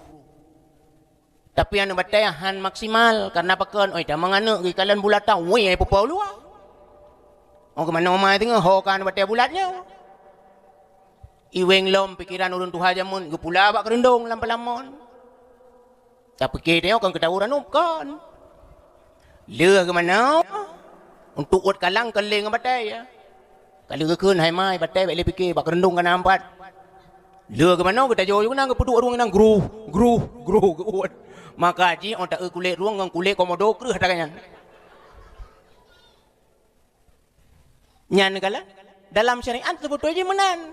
Tapi aneuëk batée han maksimal, kareuna pakon, oi, tamong aneuëk geukalon bulat tan, wéh, ai pupo luwa. Oh, keumanö ma teungoh ho ka aneuëk batée bulat nyoe. Iweng lom pikeran ureueng tuha jameun geupula bak keureundong lam palamon. Tapike tanyoe kon keutawa ranub kon. Lheueh keumanö untuk uet kalang kon lé ngon batée, ya. Ka lheueh geukheun hai mai batée bék lé pike bak keureundong ka na ampat. Lheueh keumanö geutajoe yue keunan geupeuduek rueng inong gruh, gruh, gruh geuuet. Maka jih ôn ta-eu kulét rueng ngon kulét komodo kreueh ata nyan. Nyan kala dalam syariat seubeutôi jih meunan.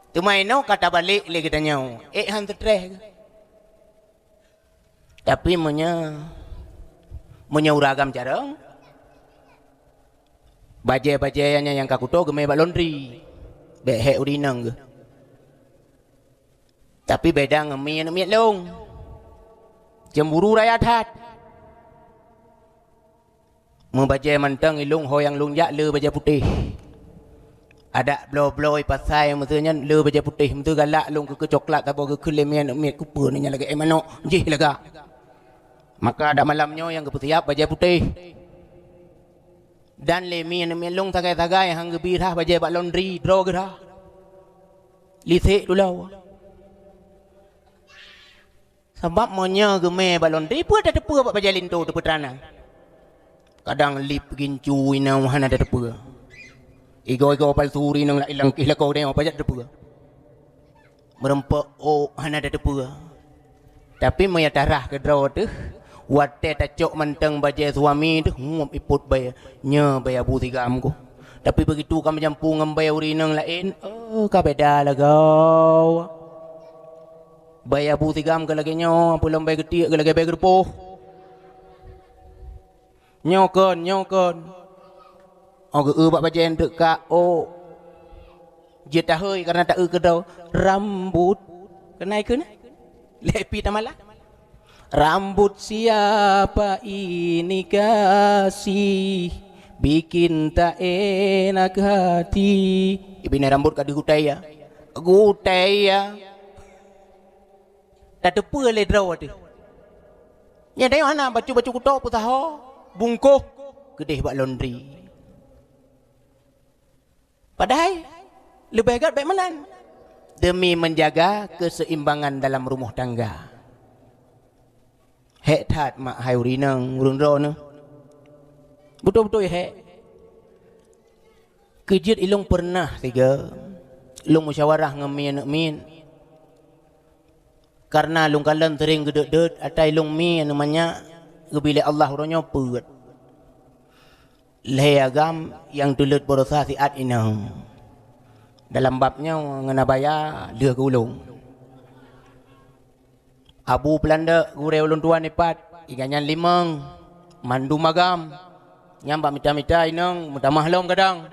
Teuma inoe ka tabalek lé geutanyoe, ék han teutreh. Tapi meunyoe, meunyoe ureueng agam carông, Bajée-bajée nyan nyang ka kuto geumé bak londri. Bék hék ureueng inong geuh. Tapi beda ngon mi aneuk miet lôn. Cemburu raya that. Meubajée mantong ilôn ho nyang lôn jak le bajée putéh. Adak bloe-bloe pasai meuseu nyan le bajée putéh, meuseu galak lôn keu coklat saboh geukheun lé mi aneuk miet, kupeue nyan lagée manok jih laga. Maka adak malam nyoe nyang geupeusiab bajée putéh. Dan lé mi aneuk miet lôn sagai-sagai han geubi rhah bajée bak londri, droe geuh rhah. Lisek tulau. Sabab meunyoe geumé bak londri, peue tateupeue bak bajée linto teupeutrana. Kadang lip gincu inong hana tateupeue. Igoe-igoe palsu inong la ilang kih lakoe deuh pajak tateupeue. Meureumpok ôk hana tateupeue. Tapi meunyoe tarah keudroe teuh, watée tacok mantong bajée suami teuh, ngop ipot baya, nyoe baya bu sigam ku. Tapi begitu ka meujampu ngon baya ureueng inong laén, oh, ka beda lagoe. Baya bu sigam keu lagée nyoe, peulom baya geutiek keu lagée baya geurupoh. Nyoe kon, nyoe kon. Oh, geu-eu bak bajée eunteuk ka, oh. Jeuet tahôi karena ta-eu keudroe. Rambut. Keunan keunan. Lé pi tamala. Rambut siapa ini kasih bikin tak enak hati. Ibina rambut ka digutai ya. Gutai ya. Tateupeue lé droe teuh. Nyan tanyoe hana bacut-bacut kuto peusaho, bungkôh, keudeh bak londri. Padahai leubeh gét bék meunan. Demi menjaga keseimbangan dalam rumah tangga. Hék that mak hai ureueng inong, ureueng droeneuh. Beutôi-beutôi hék. Keujeuet ilông peureunah sigoe, lông musyawarah ngon mi aneuk miet. Kareuna lông kalon seuring geudeuet-deuet, ata ilông mi aneuk manyak geubi lé Allah uroe nyoe peuet. Lhée agam nyang teuleuet baroesa siat inong. Dalam bab nyoe ngon abaya lheueh keu ulông. Abu Peulandok gurée ulôn tuan ipat, iga nyan limong, mandum agam. Nyan bak mita-mita inong meutamah lom kadang.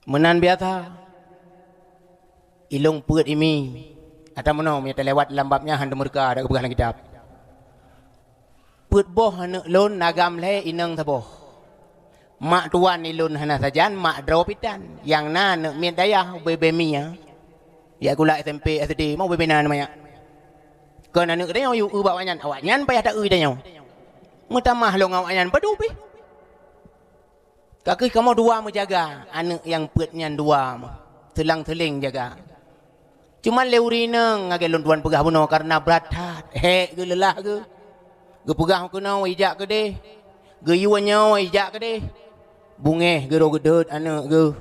Meunan biasa. Ilông peuet imi. Ata meunoe meunyoe talewat lam bab nyan han teumeureuka dak geupeugah lam kitab. Peuet boh aneuk lôn agam lhée inong saboh. Mak tuan ilôn hana sajan, mak droe pitan. Nyang na aneuk miet dayah ubé bé mie. Jak sikula S M P, S D, ma ubé bé na manyak. Kon aneuk tanyoe yue eu bak awaknyan, awaknyan payah ta-eu tanyoe. Meutamah lông awaknyan padub pih. Ka kheueh kamoe dua meujaga, aneuk nyang peuet nyan dua meuh, seulang-seuleng jaga. Cuman lé ureueng inong lagée lôn tuan peugah bunoe kareuna brat that, hék geuh leulah geuh. Geupeugah keunoe ijak keudeh, geuyue nyoe ijak keudeh. Beungéh geuh roh geudeuet aneuk geuh,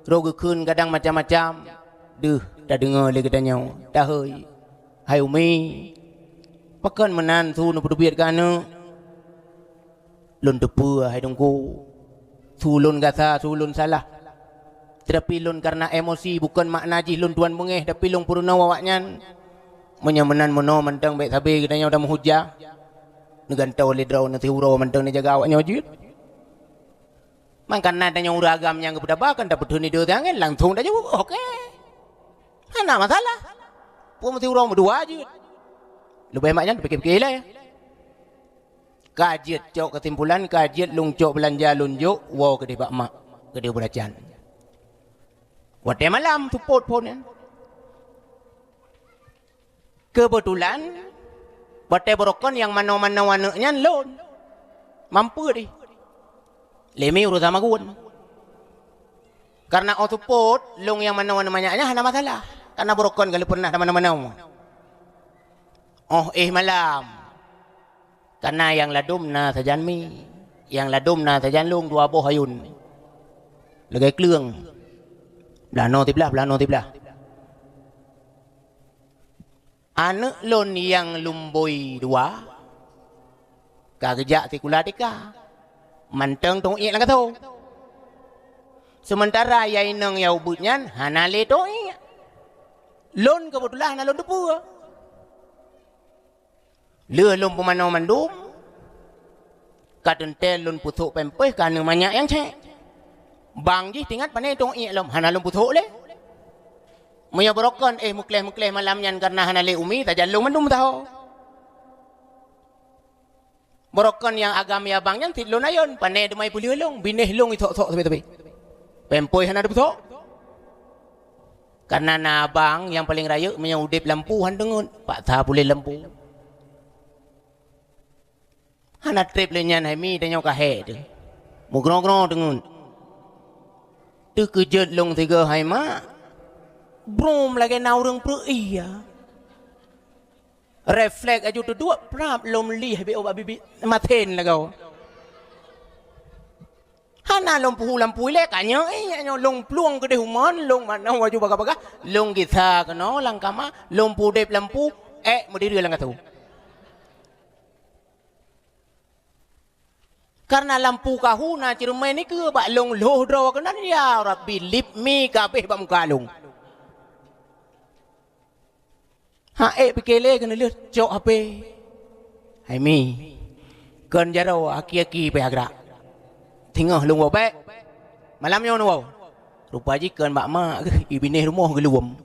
roh geukheun kadang macam-macam. Deuh tadeungoe lé geutanyoe, tahôi, hai umi, pakon meunan su neupeuteubiet keu aneuk? Lôn teupeue hai Teungku, su lôn gasa, su lôn salah. Teutapi lôn kareuna emosi, bukon makna jih lôn tuan beungéh, tapi lôn peurunoe awaknyan. Meunyoe meunan meunoe mantong bék sabe geutanyoe tameuhujah. Neugantoe lé droeneuh siuroe mantong neujaga awaknyoe jeuet. Mangkana tanyoe ureueng agam nyang geupeutaba kan tapeuteun ideh tangen langsong tajaweueb, oke. Hana masalah. Peue meusiuroe meudua jeuet. Leubeh mak nyan pike-pike ilée. Ka jeuet cok keusimpulan, ka jeuet lôn cok beulanja lôn jok, woe keudeh bak mak, keudeh beuracan. Watée malam seupôt phon nyan. Keubeutulan, watée beurokon nyang manoe-manoe aneuk nyan lôn. Mampeue deh. Lé mi urosan magun. Kareuna óh seupôt, lôn nyang manoe aneuk manyak nyan hana masalah. Kareuna beurokon ka lheueh peureunah tamanoe-manoe. Óh éh malam. Kareuna nyang ladôm na sajan mi, nyang ladôm na sajan lông dua boh ayôn. Lagée kleueng. Beulanoe siblah, beulanoe siblah. Aneuk lôn nyang lumbôi dua ka geujak sikula tika, mantong tông iek lam gasoe. Seumeuntara nyang inong nyang ubit nyan hana lé tông iek. Lôn keubeutulan hana lôn teupeue. Lheueh lôn peumanoe mandum, Ka teuntèe lôn peuthok pampers ka aneuk manyak nyang chèk. Bang jih teuingat pané tông iek lom, hana lôn peuthok lé. Meunyoe barokon éh meukleh-meukleh malam nyan kareuna hana lé umi, sajan lôn mandum meusaho. Barokon nyang agam ya bang nyan cit lôn ayon, pané teuma ipeulheueh lôn, binéh lôn isok-sok sabé-sabé. Pampers hana teupeuthok. Kareuna na abang nyang paleng rayeuk meunyoe udeb lampu han teungeut, paksa puléh lampu. Hana treb lé nyan hai mi tanyoe ka hék teuh. Meugroe-groe teungeut. Teukeujot lôn sigoe hai mak. Brom lagèe na ureueng preueh ie. Refleks aju teuduek prap lôn lieh bèk ubak bibi masen lagoe. Hana lôn peuhu lampu ilèe ka nyoe, eh, nyoe lôn plueng keudeh umon, lôn manoe aju bagah-bagah, lôn gisa keunoe lam kama, lôn pudeb lampu, ék meudiri lam gasoe. Kareuna lampu kahu na ceureumen nikeue bak lôn lhôh droe keunan, ya Rabbi, lip mi ka abéh bak muka lôn. Hak ék pike lé keuneulheueh cok H P. Hai mi, kon jaroe aki-aki pih agrak. Teungoh lôn woe bèk. Malam nyoe neuwoe. Rupa jih kon bak mak geuh, i binéh rumoh geuluwom.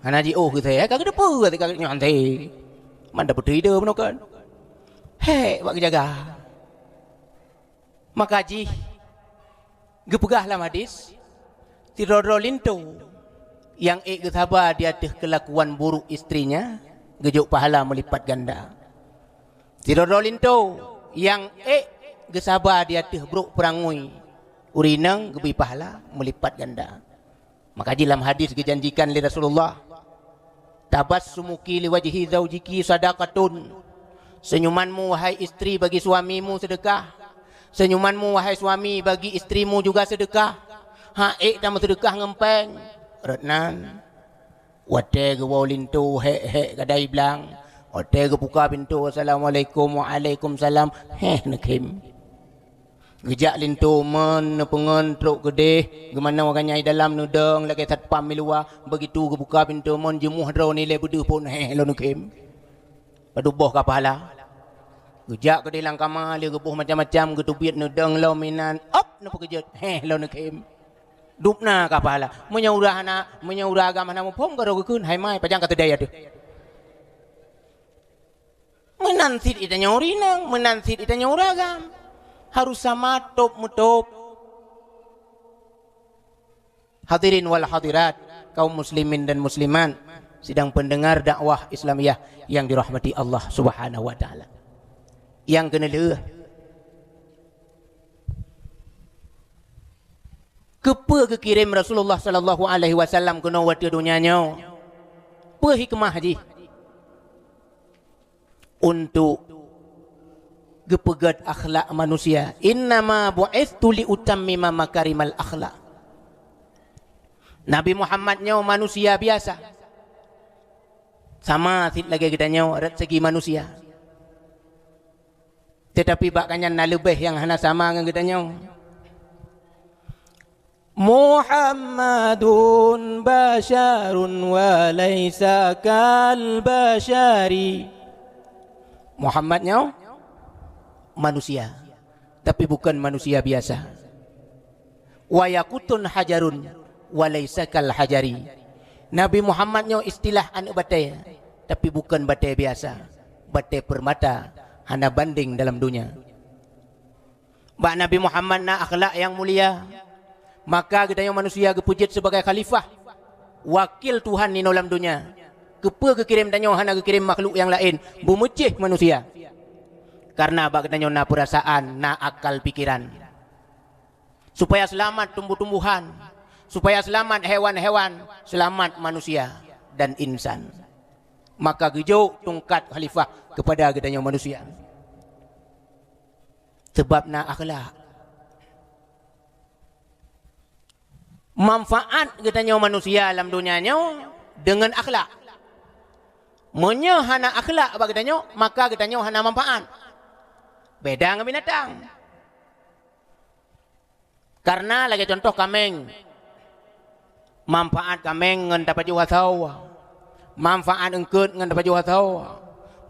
Hana jiôh geuh thèe, ka geuteupeue teuka nyoe han thèe. Man dapeuet ide bunoe kon. Hék bak geujaga. Maka jih geupeugah lam hadis, sidroe-droe linto nyang ék geusaba di ateueh keulakuan buruk istrinya, geujok pahala meulipat ganda. Sidroe-droe linto nyang ék geusaba di ateueh brok peurangui ureueng inong geubri pahala meulipat ganda. Maka jih lam hadis geujanjikan lé Rasulullah, "Tabassumuki liwajhi zaujiki sadaqatun." Senyumanmu, wahai istri, bagi suamimu seudeukah. Senyumanmu, wahai suami, bagi istrimu juga seudeukah. Hak ék tameuseudeukah ngon péng. Rot nan, watèe geuwoe linto hék-hék gadai blang, watèe geubuka pintoe, "Assalamualaikum." "Waalaikumsalam." Héh, neukhém. Geujak linto mon neupeungon trok keudeh, geumanoe gobnyan i dalam, neudong lagèe satpam i luwa, beugitu geubuka pintoe mon, jimuh droeneuh lé beudeuh phôn, héh, lôn neukhém. Padub boh ka pahala. Geujak keudeh lam kama, lheueh geuboh macam-macam, geuteubiet, neudong lom inan, op, neupeukeujot, héh, lôn neukhém. Dub na ka pahala. Meunyoe ureueng hana, meunyoe ureueng agam hana muphom, ka droe geukheun, "Hai mai, pajan ka teudai ateueh?" Meunan cit geutanyoe ureueng inong, meunan cit geutanyoe ureueng agam. Harôh sama tôb meutôb. Hadirin wal hadirat, kaum muslimin dan muslimat, sidang pendengar dakwah Islamiyah yang dirahmati Allah Subhanahu wa Ta'ala. Nyang keuneulheueh, keupeue geukirém Rasulullah sallallahu alaihi wasallam keunoe u ateueh donya nyoe? Peue hikmah jih? Untuk geupeugèt akhlak manusia. "Innama bu'itstu liutammima makarimal akhlak." Nabi Muhammad nyoe manusia biasa. Sama cit lagèe geutanyoe rot segi manusia. Teutapi bak gobnyan na leubeh nyang hana sama ngon geutanyoe. "Muhammadun basyarun wa laisa kal basyari." Muhammad nyoe manusia, tapi bukon manusia biasa. "Wa yaqutun hajarun wa laisa kal hajari." Nabi Muhammad nyoe istilah aneuk batèe, tapi bukon batèe biasa, batèe peurmata hana bandeng dalam donya. Bak Nabi Muhammad na akhlak nyang mulia. Maka geutanyoe manusia geupeujeuet sibagai khalifah, wakil Tuhan inoe lam donya. Keupeue geukirém tanyoe hana geukirém makhluk nyang laén, beumeucéh manusia? Kareuna bak geutanyoe na peurasaan, na akal pikeran. Supaya seulamat tumbuh-tumbuhan, supaya seulamat hewan-hewan, seulamat manusia dan insan. Maka geujok tungkat khalifah keupada geutanyoe manusia. Sabab na akhlak. Manfaat geutanyoe manusia lam donya nyoe deungon akhlak. Meunyoe hana akhlak bak geutanyoe, maka geutanyoe hana manfaat. Beda ngon binatang. Kareuna lagèe cuntoh kaméng. Manfaat kaméng ngon tapajoh asoe. Manfaat eungkôt ngon tapajoh asoe.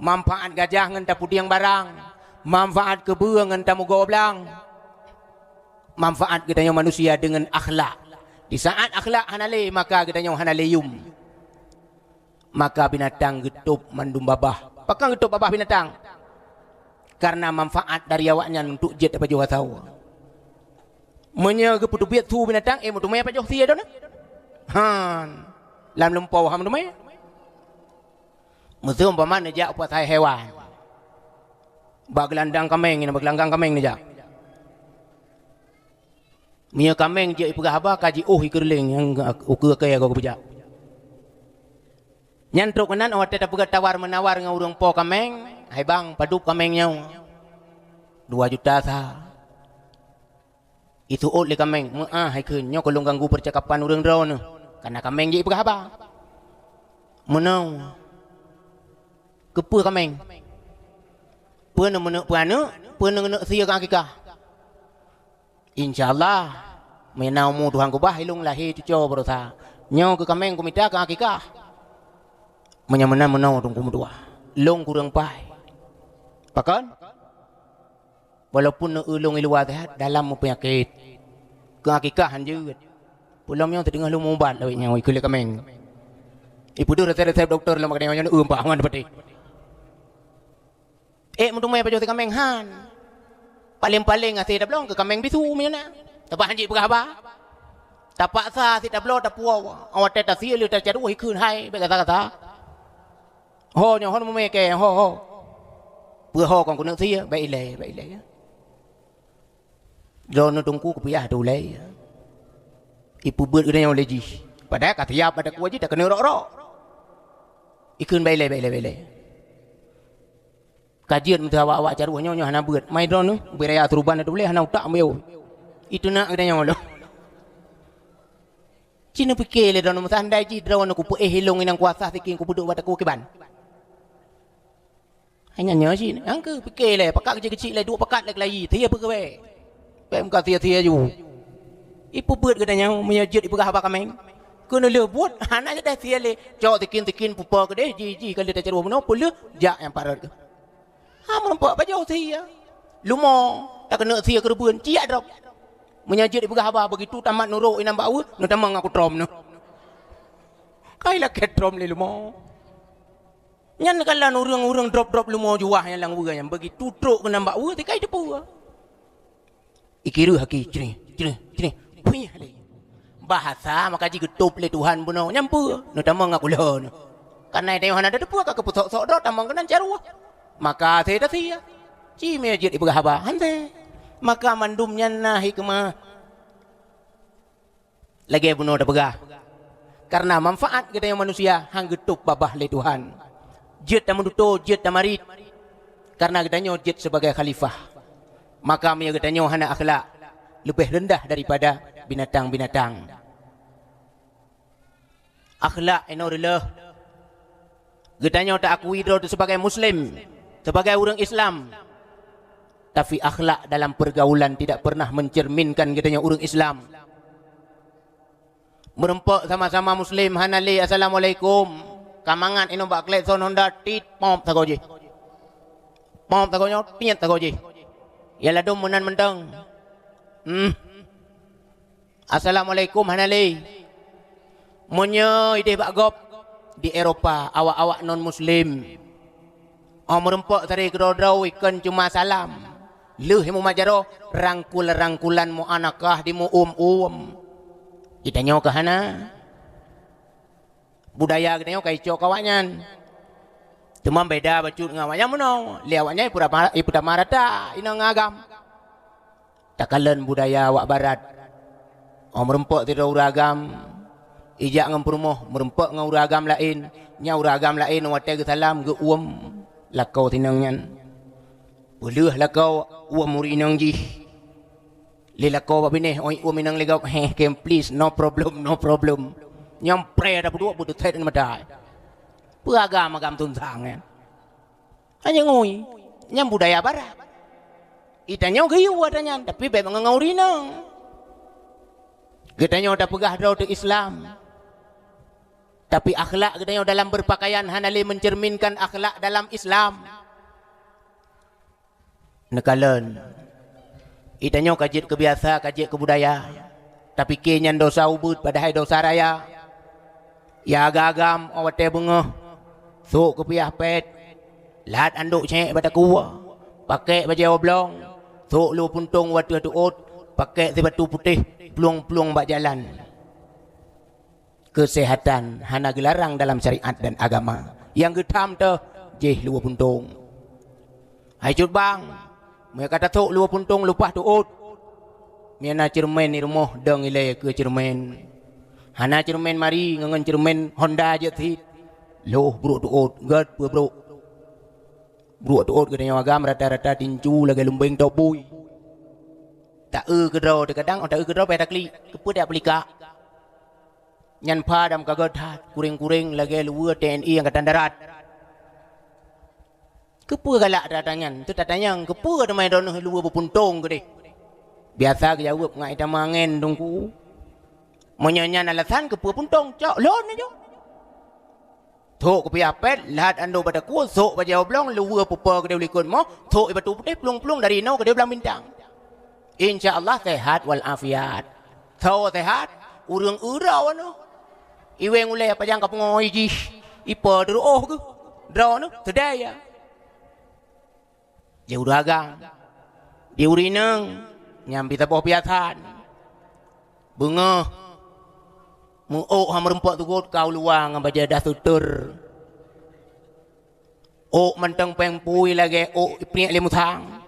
Manfaat gajah ngon tapudieng barang. Manfaat keubeue ngon tamugoe blang? Manfaat geutanyoe manusia deungon akhlak. Di saat akhlak hana lé, maka geutanyoe hana lé yum. Maka binatang geutôb mandum babah. Pakon geutôb babah binatang? Karena manfaat dari awaknyan untuk jeuet tapajoh asoe. Meunyoe geupeuteubiet su binatang, eh, meuteumé pajoh sie droeneuh? Han. Lam lumpoe han meuteumé. Miseu umpama neujak u pasai hewan. Bak geulandang kaméng, bak geulandang kaméng neujak. Meunyoe kaméng jeuet ipeugah haba, ka jiôh ikeureuléng nyang ukeue kèe goe geupeujak. Nyan trok keunan watèe tapeugah tawar-meunawar ngon ureueng po kaméng, "Hai bang, padub kaméng nyoe?" "Dua juta sa." Iseuôt lé kaméng, "Meu'ah hai kheun, nyoe ka lôn ganggu peucakapan ureueng droeneuh, kareuna kaméng jeuet ipeugah haba." "Meunoe." "Keupeue kaméng?" "Peue neuh meuneuk peuaneuk, peue neuh keuneuk sie keu akikah." "Insya Allah, meunyoe na umu Tuhan keubah, ilôn lahé cucoe baroesa. Nyoe keu kaméng kumita keu akikah." "Meunyoe meunan meunoe Teungku meutuah, lôn kureueng paih." "Pakon?" "Walaupun neu-eu lôn i luwa seuhat, dalam meupeunyakét. Keu akikah han jeuet. Peulom nyoe teudeungoh lôn mubat lawét nyoe ikheun lé kaméng. Ipeudeuh resep-resep dokto lom, makajih nyoe neu-eu mpah ngon peutéh." Ék meuteumé pajoh sie kaméng han. Paléng-paléng até tablong keu kaméng bisu meunyoe na. Teuma han jeuet peugah haba. Tapaksa sie tabloe tapuwoe. Watèe tasie lheueh tacaduh ikheun hai, bèk gata-gata. "Ho nyoe, ho neumumé kèe, ho, ho." "Peue ho kon keuneuk sie?" "Bèk ilèe, bèk ilèe." Droeneuh Teungku kupiah teuh ulèe. Ipeubeuet geutanyoe lé jih. Padahai ka siab bak takue jih, takeuneuk rok-rok. Ikheun bèk ilèe, bèk ilèe, bèk ilèe. Ka jeuet meuteumé awak-awak caroh nyoe, nyoe hana beuet. Mai droeneuh, beu raya suruban teuh ulèe hana utak meuyo. Iteunak geutanyoe lom. Ci neupiké lé droeneuh, meuseundai jih droeneuh kupeuéh ilôn inong kuasa sikieng kupeuduek bak takue kiban. Hanya nyoe cit, nyang keuh piké lé, pakat keuchik-keuchik lé, duek pakat lé keulayi, sie peue keubeh. Bèk muka sie-sie ju. Ipeubeuet geutanyoe, meunyoe jeuet ipeugah haba kaméng. Keuneulheueh buet, hana jadeh sie lé. Cok tikin-tikin pupo keudeh, jih-jih ka lheueh tacaroh bunoe, peulheueh jak nyang parot keuh. Ha, meurumpok pajoh sie. Lumo, takeuneuk sie keureubeuen, ciyak drob. Meunyoe jeuet ipeugah haba, begitu tamat nurok inan bak weueh, neutamong aku trom nyoe. Kai lakèe trom lé lumo. Nyan kalon ureueng-ureueng drob-drob lumo juah nyang lam weueh nyan, begitu trok keunan bak weueh, tikai teupeue. Ikireuh aki, creh, creh, creh, puih lé. Bahasa maka jigeutôb lé Tuhan bunoe, nyan peue? Neutamong ngon ulôn. Kareuna tanyoe hana tateupeue ka keupeusok-sok droe tamong keunan caroh. Maka até tasie. Ci meujeuet ipeugah haba, han sé. Maka mandum nyan na hikmah. Lagèe bunoe tapeugah, kareuna manfaat geutanyoe manusia han geutôb babah lé Tuhan. Jeuet tameututoe, jeuet tamarit, kareuna geutanyoe jeuet sibagai khalifah. Maka meunyoe geutanyoe hana akhlak, leubeh reundah daripada binatang-binatang. Akhlak inoe reuloh. Geutanyoe taakui droe teuh sibagai Muslim, sibagai ureueng Islam. Tapi akhlak dalam pergaulan tidak pernah mencerminkan geutanyoe ureueng Islam. Meurumpok sama-sama Muslim hana lé assalamualaikum. Ka mangat inoe bak klakson Honda, tit, pop sagoe jih. Pop sagoe nyoe, tiet sagoe jih. Ya ladom meunan mantong. Hmm. Assalamualaikum hana lé. Meunyoe idéh bak gob di Eropa, awak-awak non muslim, oh, meurumpok sabe keudroe-droe ikon cuma salam. Lheueh mumat jaroe, rangkul-rangkulan muanakah di muum-uum. Geutanyoe ka hana. Budaya geutanyoe ka icok keu awaknyan. Teuma beda bacut ngon awaknyan meunoe. Lé awaknyan ipeutamah, ipeutamah rata inong ngon agam. Takalon budaya awak barat. Oh, meurumpok sidroe ureueng agam, ijak ngon peurumoh, meurumpok ngon ureueng agam laén. Nyan ureueng agam laén watèe geusalam geuuem lakoe sinong nyan. Peulheueh lakoe uem ureueng inong jih. Lé lakoe bak binéh, oi uem inong lé gob, "Heh, kem, please, no problem, no problem." Nyang preh tapeuduek beuteutet ngon mata. Peue agam-agam tunsang nyan? Hana ngui. Nyan budaya barat. Geutanyoe geuyue ata nyan, tapi bèk ngon ureueng inong. Geutanyoe tapeugah droe teuh Islam. Tapi akhlak geutanyoe dalam berpakaian hana lé mencerminkan akhlak dalam Islam. Neukalon. Geutanyoe ka jeuet keu biasa, ka jeuet keu budaya. Tapike nyan desya ubeut padahai desya raya. Ya agam-agam, 'oh watèe beungoh, sôk keupiah pèt, lat andok cèk bak takue, pakèk bajèe oblong, sôk luweue puntông u ateueh teuôt, pakèk sipatu putéh, plueng-plueng bak jalan. Keuseuhatan hana geularang dalam syariat dan agama. Nyang geutham teuh jih luweue puntông. Hai cut bang, meunyo ka tasôk luweue puntông leupah teuôt. Meunyo na ceureumen di rumoh, dong ilèe keu ceureumen. Hana ceureumen mari ngon ceureumen Honda jeuet cit. Lhôh brôk teuôt, gèt peue brôk. Brôk teuôt geutanyoe agam rata-rata tincu lagèe lumbeng tôp bui. Ta-eu keudroe, teukadang 'oh ta-eu keudroe payah taklik. Keupeue tajak peulikak? Nyan padam ka gèt that, kureng-kureng lagèe luweue T N I Angkatan Darat. Keupeue galak that nyan? Teuh tatanyong, keupeue teuma droeneuh luweue beupuntông keudeh? Biasa geujaweueb ngon itamong angèn, Teungku. Meunyo nyan alasan, keupeue puntông? Cok lôn neujok. Sôk keupiah pèt, lat andok bak takue, sôk bajèe oblong, luweue pupo keudeh u likot moh, sôk sipatu putéh, plueng-plueng dari inoe keudeh Blang Bintang. Insya Allah sehat wal afiat. Soe sehat? Ureueng eu droeneuh. Iwèng ulèe pajan ka peungoh jih, ipo teuruôh geuh. Droeneuh seudeh ya. Jih ureueng agam. Di ureueng inong nyang pih saboh piasan. Beungoh meu-ôk han meurumpok teugot ka u luwa ngon bajèe dah seuteur. Ôk mantong péng pui lagèe ôk ipriek lé musang.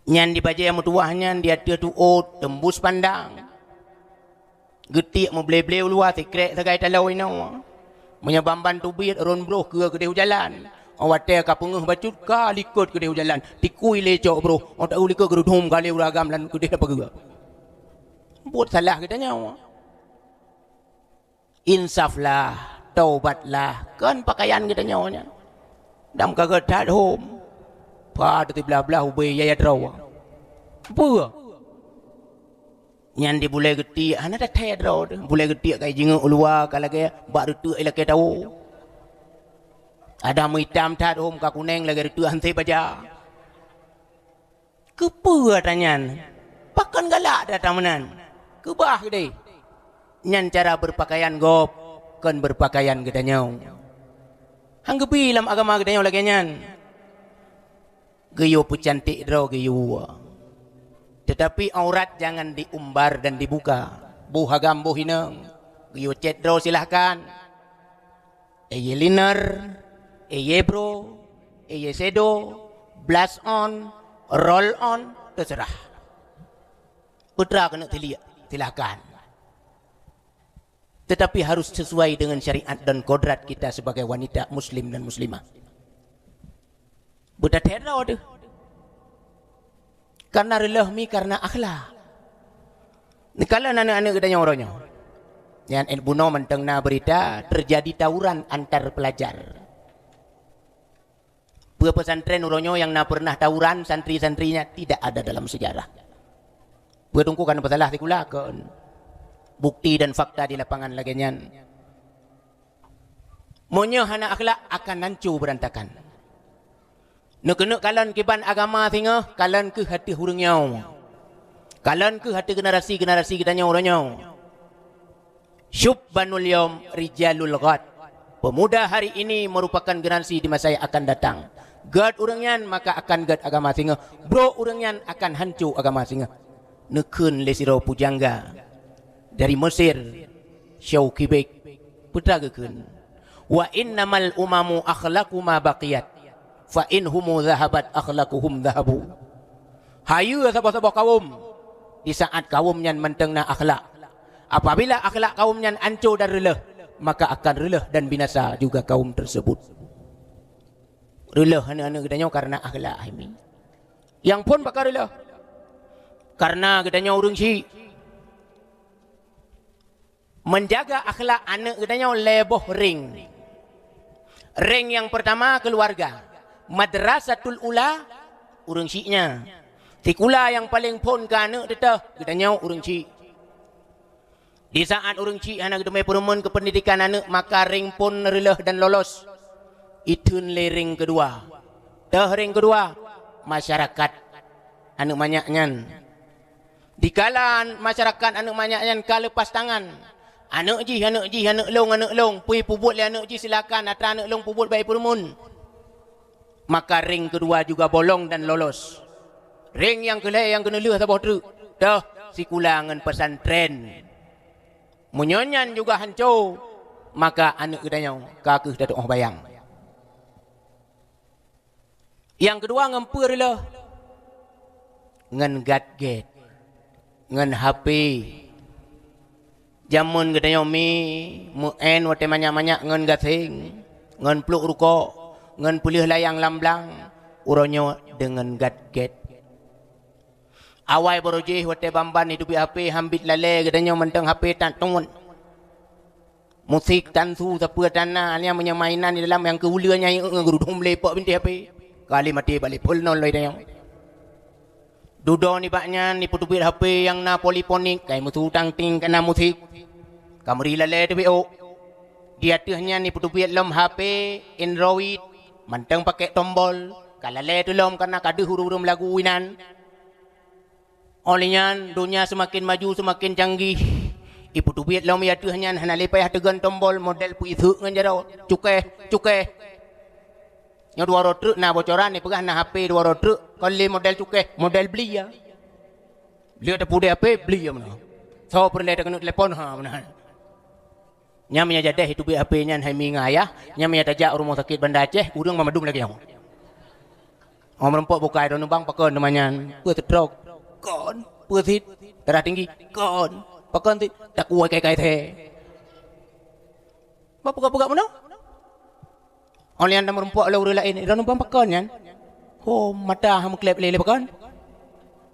Nyan di bajèe meutuwah nyan di ateueh teuôt teumbus pandang. Geutiek meuble-ble u luwa sikrek sagai taloe inoe. Meunyoe ban-ban teubiet rôn broh keue keudeh u jalan. 'Oh watèe ka peungeuh bacut ka likot keudeh u jalan. Tikui lé cok broh. 'Oh ta-eu likot geurudum ka lé ureueng agam lam keudeh lam pageue. Buet salah geutanyoe. Insaflah, tobatlah, kon pakaian geutanyoe nyan. Dam ka geutat hom. Pat siblah-blah ubé yaya droe. Peue? Nyan di bulèe geutiek, hana tathèe droe teuh. Bulèe geutiek ka jingeuk u luwa, ka lagèe bak reuteuek ilakèe tawoe. Ada meuitam that hom ka kunèng lagèe reuteuek hansé baja. Keupeue atra nyan? Pakon galak atra meunan? Keubah keudeh. Nyan cara beurpakaian gob, kon beurpakaian geutanyoe. Han geubi lam agama geutanyoe lagèe nyan. Geuyue peucantik droe geuyue. Teutapi aurat jangan diumbar dan dibuka. Boh agam boh inong. Geuyue cèt droe silahkan. Eyeliner, eyebrow, eyeshadow, blush on, roll on, teuseurah. Peue atra keuneuk tiliek, silahkan. Tetapi harus sesuai dengan syariat dan kodrat kita sebagai wanita muslim dan muslimah. Beutathèe droe teuh. Karena reuloh mi karena akhlak. Neukalon aneuk-aneuk geutanyoe uroe nyoe. Nyan bunoe mantong na beurita terjadi tawuran antar pelajar. Peue pesantren uroe nyoe nyang na peureunah tawuran santri-santrinya tidak ada dalam sejarah. Peue Teungku kan peusalah sikula kon. Bukti dan fakta di lapangan lagèe nyan. Meunyoe hana akhlak akan hanco beurantakan. Neukeuneuk kalon kiban agama singoh, kalon kheueh ateueh ureueng nyoe. Kalon kheueh ateueh generasi-generasi geutanyoe uroe nyoe. Syubbanul yaum rijalul ghad. Pemuda hari ini merupakan generasi di masa yang akan datang. Gèt ureueng nyan maka akan gèt agama singoh. Brok ureueng nyan akan hanco agama singoh. Neukheun lé sidroe pujangga dari Mesir, Shaw Kibek, peue atra geukheun, "Wa innamal umamu akhlaqu ma baqiyat, fa in humu zahabat akhlaquhum zahabu." Hayeue saboh-saboh kawöm, di saat kawöm nyan mantong na akhlak. Apabila akhlak kawöm nyan anco dan reuloh, maka akan reuloh dan binasa juga kawöm tersebut. Reuloh aneuk-aneuk geutanyoe karena akhlak hai mi. Nyang phon pakon reuloh? Karena geutanyoe ureueng syik. Menjaga akhlak aneuk geutanyoe lhèe boh ring. Ring nyang peurtama keuluwarga. Madrasatul ula ureueng syik nyan. Sikula nyang paleng phon keu aneuk teuh geutanyoe ureueng syik. Di saat ureueng syik hana geuteumé peureumeun keu peundidikan aneuk, maka ring phon reuloh dan lolos. Itheun lé ring keudua. Teuh ring keudua, masyarakat aneuëk manyak nyan. Dikala masyarakat aneuëk manyak nyan ka leupas tangan, aneuëk jih, aneuëk jih, aneuëk lôn, aneuëk lôn, peue peubuet lé aneuëk jih silakan, atra aneuëk lôn peubuet bak ié peureumeun. Maka ring keudua juga bolong dan lolos. Ring nyang keulhèe nyang keuneulheueh saboh treuk, toh sikula ngon pesantren. Meunyoe nyan juga hanco, maka aneuëk geutanyoe ka kheueh tatuoh bayang. Nyang keudua ngon peue reuloh? Ngon gadget, ngon H P. Jameun geutanyoe mi meu-én watée manyak-manyak ngon gaseng, ngon pluek rukok, ngon peuleueh layang lam blang, uroe nyoe deungon gadget. Awai baroe jih watée ban-ban jiteubiet H P hambit lalée geutanyoe mantong H P tan tuet. Musik tansu sapeue tan na, nyan meunyoe mainan di dalam nyang keu uleue nyan, eh, geurudum lé pok bintéh H P. Kali maté balik phôn non lom geutanyoe. Dudoe nibak nyan jipeuteubiet H P nyang na polifonik, kai meusutang ting ka na musik. Ka meuri lalée teubiet ôk. Di ateueh nyan jipeuteubiet lom H P Android, mantong pakék tombol, ka lalée teulom ka na ka deuh ureuëng-ureuëng meulagu inan. Óh lheueh nyan, donya seumaken maju, seumaken canggih. Jipeuteubiet lom di ateueh nyan hana lé payah teugon tombol model peuiseuk ngon jaroe. Cukéh, cukéh. Nyoe dua uroe treuk na bocoran, jipeugah na H P dua uroe treuk, kon lé model cukéh, model bli ya. Lheueh tapeudeh H P, bli ya meunan. Soe peureulée takeuneuk telepon, ha meunan. Nyan meunyoe jadeh jiteubiet H P nyan hai mi ngon ayah, nyan meunyoe tajak u rumoh sakét Banda Aceh, ureuëng mandum lagée nyoe. Óh meurumpok bukai droeneuh bang pakon teuma nyan, peue stroke? Kon, peue sit? Darah tinggi? Kon, pakon sit? Takue kai-kai thée. Bah peugah-peugah meunoe? Óh lheueh nyan meurumpok lé ureuëng laén, droeneuh bang pakon nyan? Ho, mata han meukleb lé, lé pakon?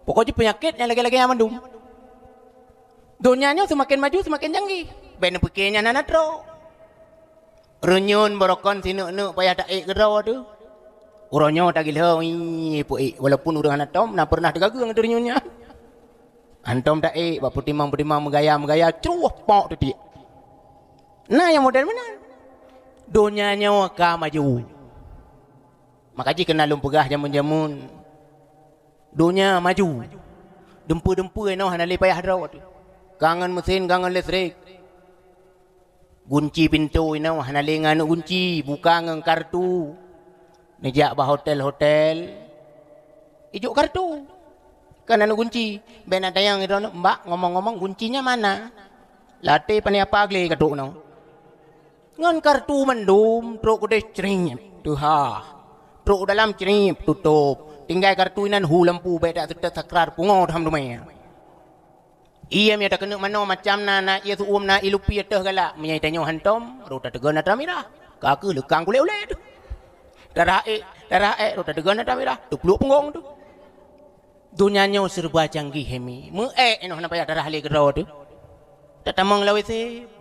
Pokok jih peunyakét nyang lagée-lagée nyan mandum. Donya nyoe seumaken maju, seumaken canggih. Bék neupike nyan hana trok. Reunyeun barokon sineuk-neuk payah taék keudroe teuh. Uroe nyoe tagilhong, ih, peuék, walaupun ureuëng hana tom, na peureunah teugageue ngon reunyeun nyan. Hantom taék bak peutimang-peutimang meugaya-meugaya, cruh pok teutiek. Na nyang model meunan. Donya nyoe ka maju. Maka jih keunan lôn peugah jameun-jameun, donya maju. Dumpeue-dumpeue inoe hana lé payah droe teuh. Ka ngon meusén, ka ngon listrik. Gunci pintoe inoe hana lé ngon aneuk gunci, buka ngon kartu. Neujak bak hotel-hotel, ijok kartu. Kan aneuk gunci, bék na tanyong droeneuh, "Mbak, ngomong-ngomong guncinya mana?" Latée pane apa glé ka trok nyoe. Ngon kartu mandum, trok keudeh, cringép, teuhah. Trok dalam, cringép, tutôp. Tinggai kartu inan, hu lampu, bék dak seutôt sakrar pungo tham dumé. Ié meunyoe takeuneuk manoe macam na, na ié su'uem, na ié lupi ateueh galak. Meunyoe tanyoe hantom, rot tateugon atra mirah. Ka kheueh leukang kulét ulée teuh. Darah ék, darah ék, rot tateugon atra mirah. Teupluek punggong teuh. Donya nyoe serba canggih, hemi. Meu-ék inoe hana payah darah lé keudroe teuh. Tatamong lam W C,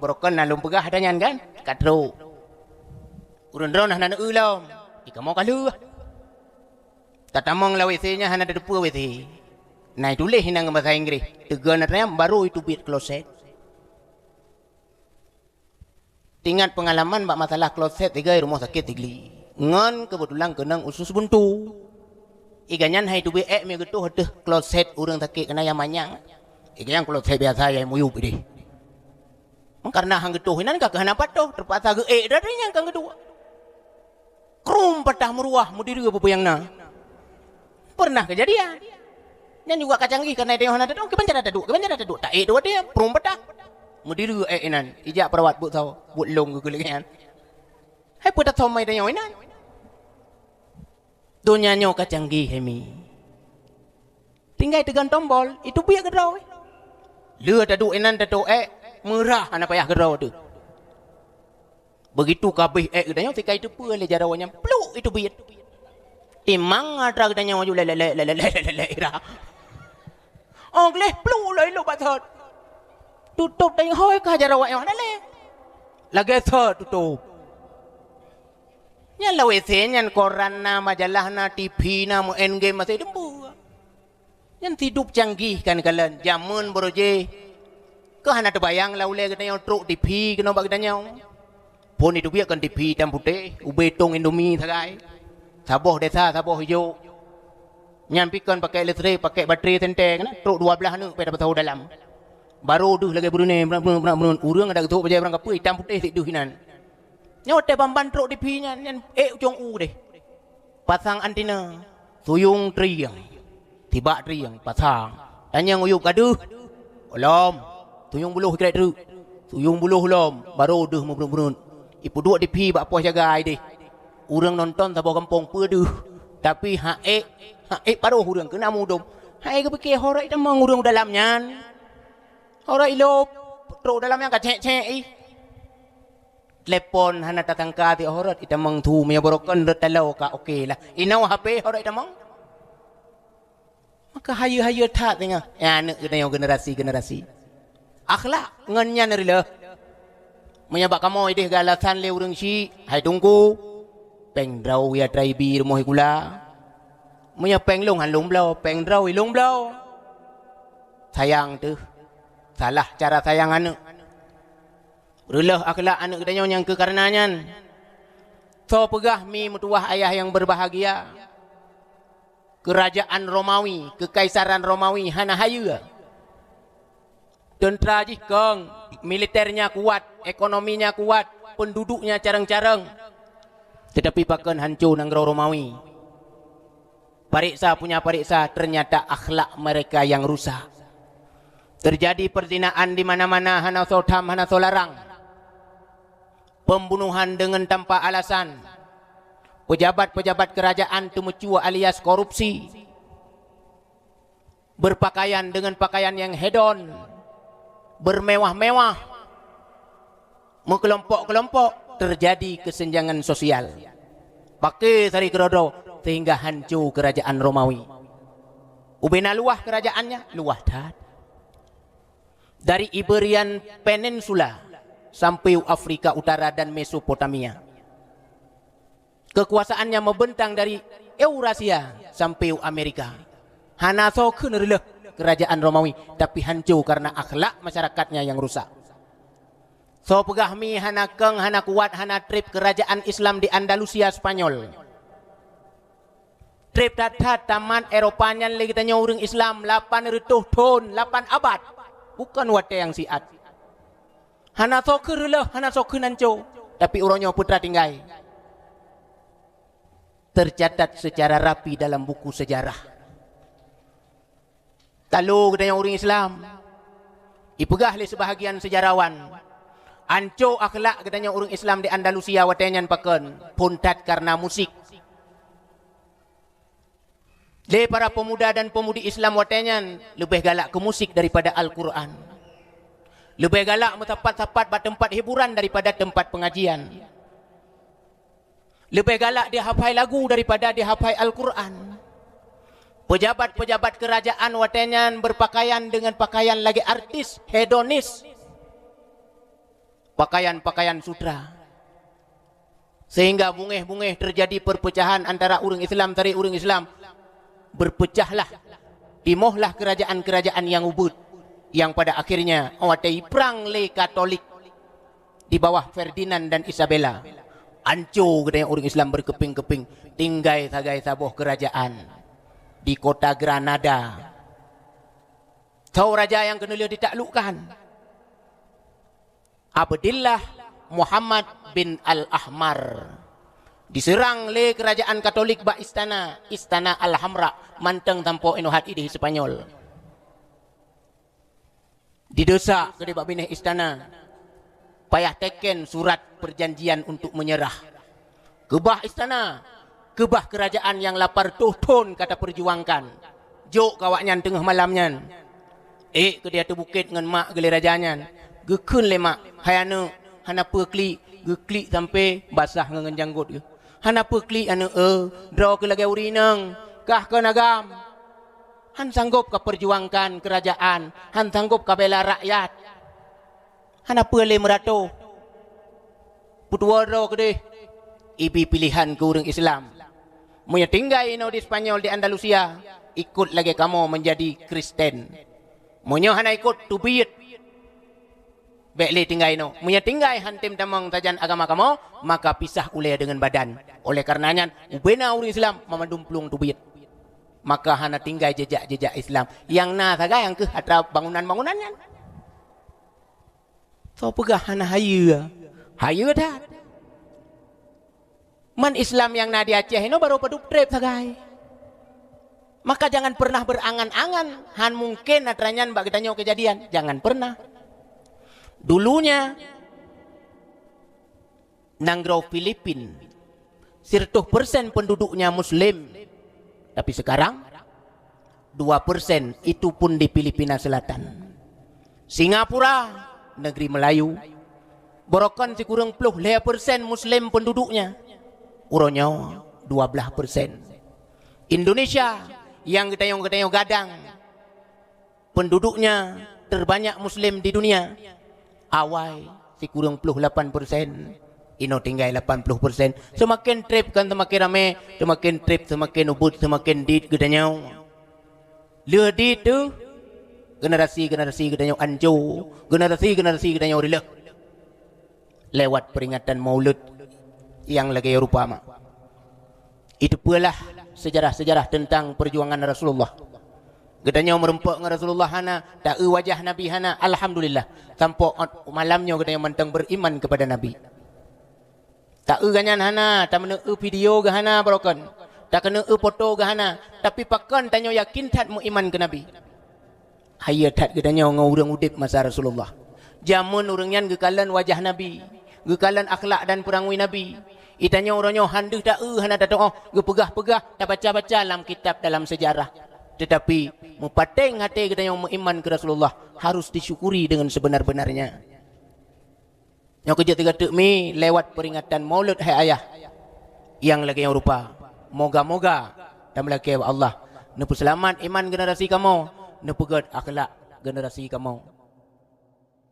barokon na lôn peugah ata nyan kan? Ka trok. Ureuëng droeneuh hana neueu lom. Di kamoe ka lheueh. Tatamong lam W C nyan hana tateupeue W C. Na ituléh inan ngon basa Inggréh, teugon atra nyan baru iteubiet kloset. Teuingat peungalaman bak masalah kloset sigoe rumoh sakét Sigli. Ngon keubeutulan keunong usus buntu. Iga nyan hai teubiet ék meugeutoh ateueh kloset ureuëng sakét keunan nyang manyang. Iga nyan kloset biasa nyang muyueb ideh. Meukarna han geutoh inan ka keuh hana patoh, teupaksa geuék dari nyang ka geuduek. Krum patah meuruah meudireue peue-peue nyang na. Pernah keujadian. Nyan juga ka canggih keunan tanyoe hana taduek, kiban cara taduek, kiban cara taduek, taék dua dia, krum patah. Meudireue ék inan, ijak perawat buet sawo, buet lông geukeulék nyan. Hai peue tathom mai tanyoe inan. Donya nyoe ka canggih, hemi. Tinggai teugon tombol, iteubiet keudroe. Lheueh taduek inan tatoh ék, meurah hana payah keudroe teuh. Beugitu ka abéh ék geutanyoe, sikai teupeue lé jaroe nyan, pluk iteubiet. Timang atra geutanyoe maju lé, lé, lé, ira. Oh, gleh pluk lom ilok bak thot. Tutôp tanyoe hôi ka jaroe nyoe hana lé. Lagée thot tutôp. Nyan lam W C nyan koran na, majalah na, T V na, meu'en game masih dumpeue. Nyan sidub canggih kan kalon, jameun baroe jih. Keu hana teubayang lam ulée geutanyoe trok T V keunoe bak geutanyoe. Phon iteubiet kon T V itam putéh, ubé tong Indomie sagai. Saboh desa, saboh ijok. Nyan pi kon pakai listrik, pakai baterai senteng, kan? Trok dua blaih aneuk pi dalam. Barô deuh lagèe brunei, brun, brun, brun, brun. Ureueng adak geutôk bajèe barang kapeue, itam putéh sit deuh inan. Nyoe watèe ban-ban trok TV nyan, nyan ék u cong u deh. Pasang antena, suyueng trieng. Tibak trieng, pasang. Tanyong u yup ka deuh. Lom. Suyueng buloh ikrek treuk. Suyueng buloh lom, barô deuh meubreuet-breuet. Ipeuduek TV bak pos jaga ai deh. Ureueng nonton saboh gampông peue deuh. Tapi hak ék, hak ék paroh ureueng keunan mudôm. Hai geupiké, ho rot itamong ureueng u dalam nyan. Ho rot ilop, trok u dalam nyan ka cék-cék ih. Telepon hana tatangka, ti ho rot itamong thu, meunyoe barokon rot taloe ka oke lah. Inoe HP ho rot itamong. Maka hayeue-hayeue that singoh. Nyan aneuk geutanyoe generasi-generasi. Akhlak ngon nyan reuloh. Meunyoe bak kamoe ideh galasan lé ureueng syiek, hai teungku, péng droe ya atra ibi rumoh sikula. Meunyoe péng lôn han lôn bloe, péng droe ilôn bloe. Sayang teuh. Salah cara sayang aneuk. Reuloh akhlak aneuk geutanyoe nyang keu kareuna nyan. Soe peugah mi meutuwah ayah nyang berbahagia? Keurajaan Romawi, keukaisaran Romawi hana hayeue. Teuntra jih kong, militernya kuat, ekonominya kuat, penduduknya careng-careng. Tetapi pakon hanco nanggroe Romawi? Pareksa punya pareksa, ternyata akhlak mereka yang rusak. Terjadi perzinaan di mana-mana, hana soe tham, hana soe larang. Pembunuhan dengan tanpa alasan. Pejabat-pejabat kerajaan teumeucue alias korupsi. Berpakaian dengan pakaian yang hedon, bermewah-mewah, meukelompok-kelompok, terjadi kesenjangan sosial. Paké sari keudroe-droe sehingga hanco keurajaan Romawi. Ubena luwah keurajaannya, luwah that. Dari Iberian Peninsula sampai u Afrika Utara dan Mesopotamia. Kekuasaannya membentang dari Eurasia sampai u Amerika. Hana soe kheun reuloh keurajaan Romawi, tapi hanco karena akhlak masyarakatnya yang rusak. Soe peugah mi hana keng, hana kuat, hana treb keurajaan Islam di Andalusia, Spanyol. Treb that-that tamat Eropa nyan lé geutanyoe ureueng Islam lapan reutôh thon, lapan abad. Bukon watèe nyang siat. Hana soe kheun reuloh, hana soe kheun hanco, tapi uroe nyoe peue tinggai. Tercatat secara rapi dalam buku sejarah. Talo geutanyoe ureueng Islam, ipeugah lé seubahagian sejarawan, hanco akhlak geutanyoe ureueng Islam di Andalusia watèe nyan pakon? Phon that kareuna musik. Lé para pemuda dan pemudi Islam watèe nyan leubeh galak keu musik daripada Al-Qur'an. Leubeh galak meusapat-sapat bak teumpat hiburan daripada teumpat pengajian. Leubeh galak dihafai lagu daripada dihafai Al-Qur'an. Pejabat-pejabat keurajaan watèe nyan berpakaian dengan pakaian lagèe artis, hedonis. Pakaian-pakaian sutra. Sehingga bungéh-bungéh terjadi perpecahan antara ureueng Islam, sari ureueng Islam. Berpecahlah, timohlah kerajaan-kerajaan nyang ubit, nyang pada akhirnya watèe iprang lé Katolik di bawah Ferdinand dan Isabella. Hanco geutanyoe ureueng Islam berkeping-keping, tinggai sagai saboh kerajaan di kota Granada. Soe raja nyang keuneulheueh ditaklukkan? Abdillah Muhammad bin Al-Ahmar. Diseurang lé keurajaan Katolik bak istana, Istana Alhambra, mantong sampoe inoe hat ideh Spanyol. Didesya keudeh bak binéh istana, payah teken surat perjanjian untuk menyerah. Keubah istana, keubah keurajaan nyang lapan reutôh thon ka tapeurjuangkan. Jok keu awaknyan teungoh malam nyan. Ék keudeh ateueh bukét ngon mak geulée raja nyan. Geukheun lé mak, "Hai aneuk, hana peue klik." Geuklik sampoe basah ngon, ngon janggot geuh. "Hana peue klik, aneuk, eu, droe keuh lagée ureueng inong, kah kon agam. Han sanggop kapeurjuangkan keurajaan, han sanggop kabela rakyat." Hana peue lé meurato. Peutuwoe droe keudeh, ibi piléhan keu ureuëng Islam. Meunyoe tinggai inoe di Spanyol, di Andalusia, ikot lagée kamoe meunjadi Kristen. Meunyoe hana ikot, teubiet. Bék lé tinggai inoe. Meunyoe tinggai han tem tamong sajan agama kamoe, maka pisah ulée deungon badan. Oleh kareuna nyan, ubena ureuëng Islam mamandum plueng teubiet. Maka hana tinggai jejak-jejak Islam. Nyang na sagai nyang keuh atra bangunan-bangunan nyan. Soe peugah hana hayeue? Hayeue that. Man Islam nyang na di Aceh inoe barô padub treb sagai. Maka jangan pernah berangan-angan, han mungken atra nyan bak geutanyoe keujadian. Jangan pernah. Dulunya, nanggroe Filipin, seratus persen penduduknya Muslim. Tapi sekarang, dua persen, itu pun di Filipina Selatan. Singapura, negeri Melayu, barokon sikureueng ploh lhèe persen Muslim penduduknya. Uroe nyoe, dua belas persen. Indonesia, nyang geutanyoe-geutanyoe gadang, penduduknya terbanyak Muslim di dunia. Awai, sikureueng ploh lapan persen, inoe tinggai lapan ploh persen. Seumaken treb kan seumaken ramé, seumaken treb seumaken ubit, seumaken dit geutanyoe. Lheueh dit teuh, generasi-generasi geutanyoe anco, generasi-generasi geutanyoe riléh. Lewat peringatan Maulud nyang lagèe rupa ma. Itu peulah sejarah-sejarah tentang perjuangan Rasulullah. Geutanyoe meurumpok ngon Rasulullah hana, taeu wajah Nabi hana, alhamdulillah. Sampoe ot malam nyoe geutanyoe mantong beriman kepada Nabi. Taeu geuh nyan hana, tameuneue video geuh hana barokon. Takeuneue foto geuh hana, tapi pakon tanyoe yakin that meuiman keu Nabi. Hayeue that geutanyoe ngon ureuëng udeb masa Rasulullah. Jameun ureuëng nyan geukalon wajah Nabi, geukalon akhlak dan peurangui Nabi. Geutanyoe uroe nyoe han deuh taeu hana tatuoh, geupeugah-peugah, tabaca-baca lam kitab dalam sejarah. Tetapi meupaténg até geutanyoe meuiman keu Rasulullah harus disyukuri dengan sebenar-benarnya. Nyoe keujeuet teugateuk mi lewat peringatan Maulud hai ayah nyang lagèe nyang rupa. Moga-moga tameulakèe bak Allah neupeuseulamat iman generasi kamoe, neupeugèt akhlak generasi kamoe.